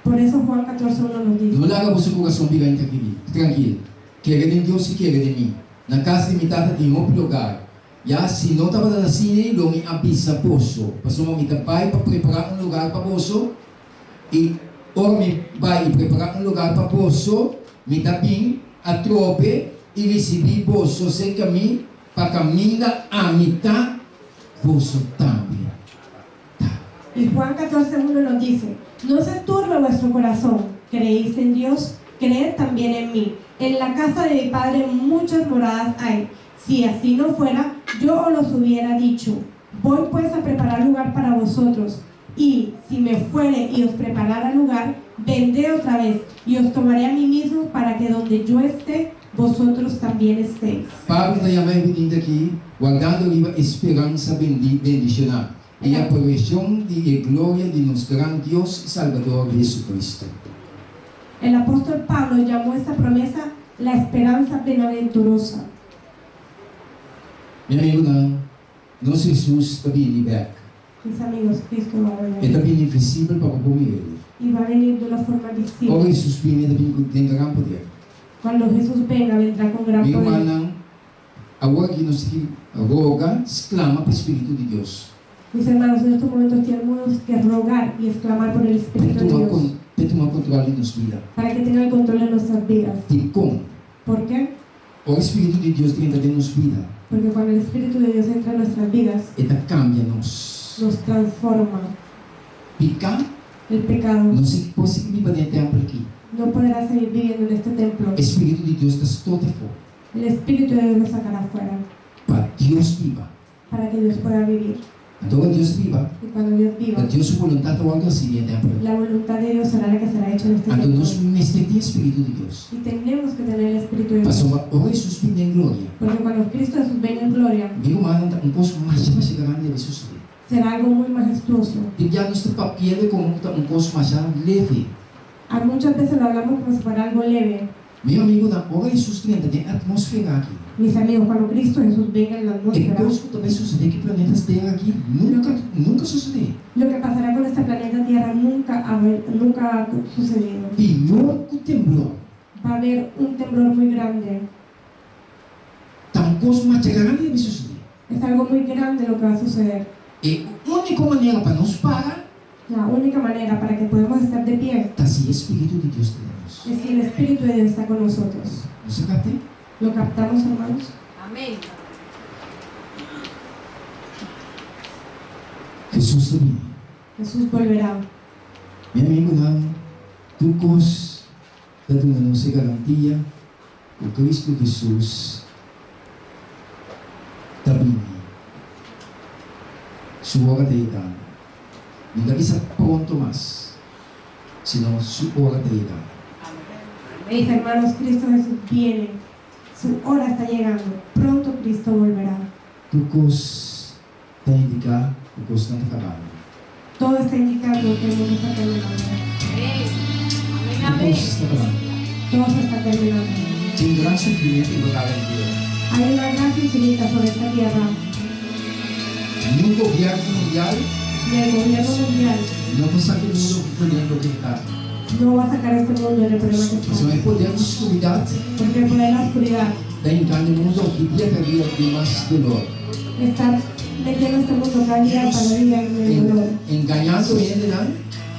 Por eso Juan 14, uno nos dice. No laga boso kurason bira intrankil. Kere den Dios i kere den mi. Na kas di mi Tata tin hopi logar. Ya, si no tabata na Sinai, lo mi a bisa boso, pasobra mi ta bai pa prepará un lugar pa boso, i ora mi bai i prepará un lugar pa boso, mi ta bin atrobe i risibí boso serka mi, pa kaminda ami ta, boso tambe ta. Y Juan 14, 1 nos dice, No se turbe vuestro corazón, creéis en Dios, creed también en mí. En la casa de mi Padre muchas moradas hay. Si así no fuera, yo os los hubiera dicho. Voy pues a preparar lugar para vosotros. Y si me fuere y os preparara lugar, vendré otra vez y os tomaré a mí mismo para que donde yo esté, vosotros también estéis. Pablo ta yama e binida aki wardando riba e speransa bendishoná i aprovechon di e gloria di nos gran Dios i Salbador Jesucristo. El apóstol Pablo llamó esta promesa la esperanza bienaventurosa. Mi amigunan, nos Hesus ta bini bèk. Mis amigos, Cristo va a volver. E ta bini visibel pa bo por mir'é. Y va a venir de una forma visible. Ora Hesus bini, e ta bini ku den gran poder. Cuando Jesús venga, vendrá con gran Mi poder. rumannan, awor aki nos tin ki roga, sklama pa e Spiritu di Dios. Mis hermanos, en estos momentos tenemos que rogar y exclamar por el Espíritu de Dios. P'e tuma control di nos bida. Para que tenga el control de nuestras vidas. Dikon? Por qué? Ora e Spiritu di Dios drenta den nos bida. Porque cuando el Espíritu de Dios entra en nuestras vidas. E ta cambia nos. Nos transforma. Pica. El pecado. No si por sigui biba den e tempel aki. No podrá seguir viviendo en este templo. E Spiritu di Dios ta stota afó. El Espíritu de Dios lo sacará fuera. Pa Dios biba. Para que Dios pueda vivir. Anto ora Dios biba, Y cuando Dios viva, ta Dios su boluntat ta wòrdu hasi den e tèmpel. La voluntad de Dios será la que será hecha en este Anto templo. nos mester tin e Spiritu di Dios. Y tenemos que tener el Espíritu de Dios. Pasobra ora Hesus bini den gloria, Porque cuando Cristo Jesús venga en gloria, mi rumannan ta un kos masha masha grandi debe sosodé. Será algo muy majestuoso. Tin bia nos ta papia di komo ku ta un kos masha leve. A muchas veces lo hablamos como si fuera algo leve. Mi amigunan, ora Hesus drenta den e atmósfera aki. Mis amigos, cuando Cristo Jesús venga en la E atmósfera. kos ku ta bai sosodé ku e planeta Tera aki nunka, nunka sosodé. Lo que pasará con este planeta Tierra nunca ha nunca ha sucedido. Pió ku temblor. Va a haber un temblor muy grande. Ta un kos masha grandi ta bai sosodé. Es algo muy grande lo que va a suceder. E úniko manera pa nos para. La única manera para que podemos estar de pie. Ta si e Spiritu di Dios ta den nos. Es si el Espíritu de Dios está con nosotros. Nos a kapt'é? Lo captamos, hermanos? Amén. Hesus ta bini. Jesús volverá. Mi amigunan, tur kos ta duna nos e garantia ku Kristu Hesus ta bini. Su ora ta yegando. Mi ta bisa pronto mas, sino su ora ta yegando. Mis hermanos, Cristo Jesús viene. Su hora está llegando. Pronto Cristo volverá. Tur kos ta indiká ku kosnan ta kabando. Todo está indicando que el mundo está terminando. Tur kos ta kabando. Todo se está terminando. Tin un gran sufrimentu riba kada di tera. Hay una gran infinita sobre esta tierra. Niun gobièrnu mundial. Ni el gobierno mundial. No por saka e mundu for den loke e ta. No va a sacar este mundo del problema que está. Pasobra e poder di skuridat. Porque el poder de la oscuridad. Ta hinkando e mundu aki dia ta dia den mas dolor. Está metiendo este mundo cada dia para dia en el dolor. Engañando hendenan.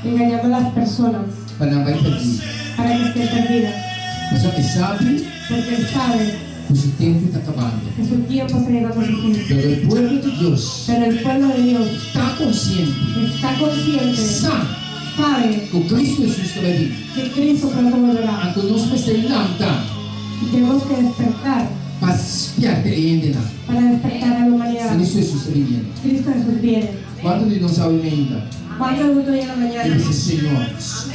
Engañando a las personas. Pa nan bai perdí. Para que estén perdidas. Pasobra e sabi. Porque el sabe. Ku su tempu ta kabando. Que su tiempo está llegando a su fin. Pero e pueblo di Dios. Pero el pueblo de Dios. Ta konsiente. Está consciente. Sa. Sabe. Ku Cristo Hesus ta bai bini. Que Cristo pronto volverá. Anto nos mester lanta. Y tenemos que despertar. Pa spièrta e hendenan. Para despertar a la humanidad. Cristo Hesus ta biniendo. Cristo Jesús viene. Kuantu di nos sabi mainta? Kuantu di nos hoy en la mañana? I bisa, Señor.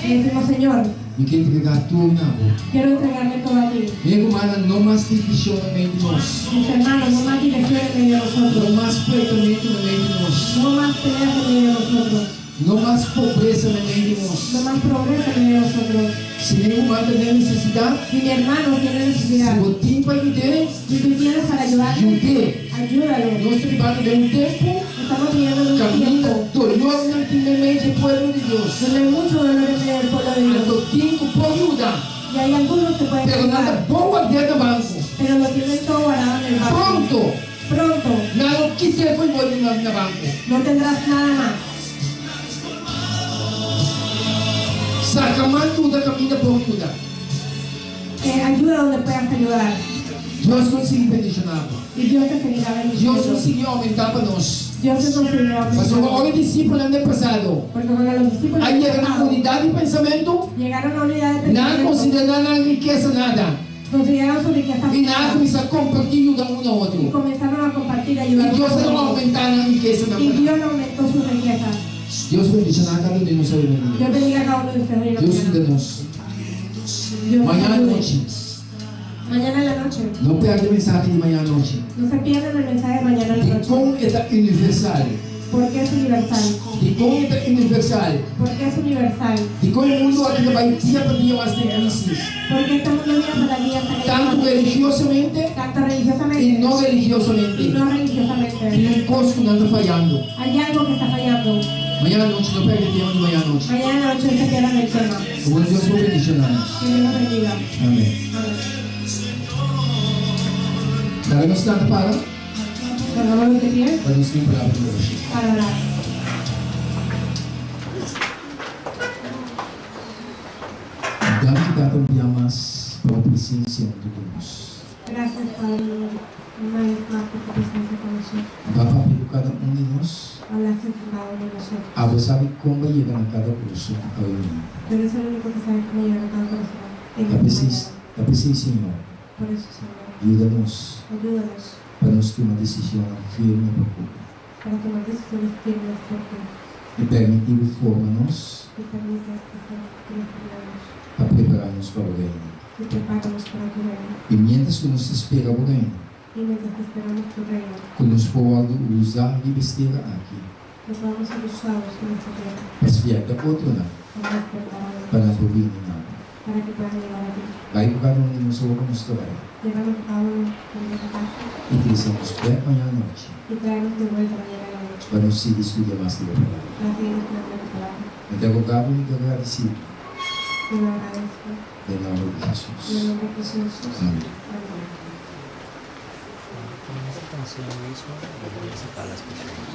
Le decimos, Señor. Mi ke entregá tur na bo. Quiero entregarle todo a ti. Mi rumannan, no mas divishon na medio di nos. Mis hermanos, no mas división en medio de nosotros. No mas pleitamentu na medio di nos. No mas peleas en medio de nosotros. No mas pobresa na medio di nos. No mas pobreza en medio de nosotros. Si mi ruman ta den nesesidat. Si mi hermano tiene necesidad. Si bo tin pa yud'é. Si tu tienes para ayudarle. Yud'é. Ayúdalo. Nos ta bibando den un tempu. Estamos viviendo en un Kaminda tiempo. dolornan tin meimei dje pueblo di Dios. Donde hay mucho dolor en medio del pueblo de Dios. Anto tin ku por yuda. Y hay algunos que pueden Pero nan ta ayudar. bon ward'é na banko. Pero lo tienen todo guardado en el banco. Pronto. Pronto. Nan lo kit'é for bo di na banko. No tendrás nada mas. Saka man yuda kaminda por yuda. Ayuda donde puedas ayudar. Dios lo sigui bendishoná bo. Y Dios te seguirá bendiciendo. Dios lo sigui oumentá pa nos. Dios te seguirá aumentando. Pasobra ora e disipelnan den pasado Porque cuando los discípulos a del yega na pasado unidat di pensamentu, llegaron a unidad de nan a pensamiento, konsiderá nan rikesa nada. consideraron su riqueza I nan a nada. kuminsá kompartí yuda un na Y otro. comenzaron a compartir y I ayudar Dios unos a a otros. oumentá nan rikesa nan Y pa nan. Dios aumentó sus riquezas. Dios bendishoná kada un di nos awe mainta. Dios bendiga a cada uno de ustedes hoy en la Dios mañana. yuda nos. Dios Mañana ayude. anochi. Mañana en la noche. No perde e mensahe di mañana anochi. No se pierdan el mensaje de mañana en la noche. Dikon e ta universal? Porque es universal. Dikon e ta universal? Porque es universal. Dikon e mundu aki ta bai dia pa dia mas den krisis? Porque este mundo día para día está cayendo Tantu más en crisis. religiosamente Tanto religiosamente. i no religiosamente. Y no religiosamente. Tin un kos ku nan ta fayando. Hay algo que está fallando. Mañana anochi, no perde tema di mañana anochi. Mañana en la noche no se pierdan el tema. Ku bon Dios por bendiciona nos. Que Dios los bendiga. Amen. Amén. Laga nos lanta para. Pongámonos de pie. Pa nos tin palabra di oracion. Para orar. Danki Tata un bia mas pa bo presencia hunto cu nos. Gracias Padre una vez mas por tu presencia con nosotros. Bo a papia cu cada un di nos. Hablaste con cada uno de nosotros. Abo sabi con bo a yega na cada curason awe mainta. Tú eres el único que sabe cómo llegar a cada corazón en Ta esta p'esei, mañana. ta p'esei Señor, Por eso, Señor, yuda nos ayúdanos pa nos tuma decisionnan firme pa cu bo. para tomar decisiones firmes por ti. I permití bo forma nos. Y permite que que nos formemos. Pa prepará nos pa bo reino. Y prepáranos para tu reino. I miéntras ku nos ta spera bo reino. Y mientras que esperamos tu reino. Ku nos por wòrdu usá riba es tera aki. Que podamos ser usados en esta tierra. Pa spièrta otronan. Pa despertar a otros. Pa nan por bini na bo. Para que puedan llegar a ti. Bai ku kada un di nos awor ku nos ta bai. Llévanos cada uno de nuestra casa. I trese nos bèk mañana anochi. Y tráenos de vuelta mañana en la noche. Pa nos sigui studia mas di bo Palabra. Para seguir estudiando tu palabra. Mi ta roga bo i mi ta gradisí bo. Te lo agradezco. Den nòmber di Hesus. En el nombre de Jesús. Amèn. Amén. Con esta canción mismo le voy a sacar las personas.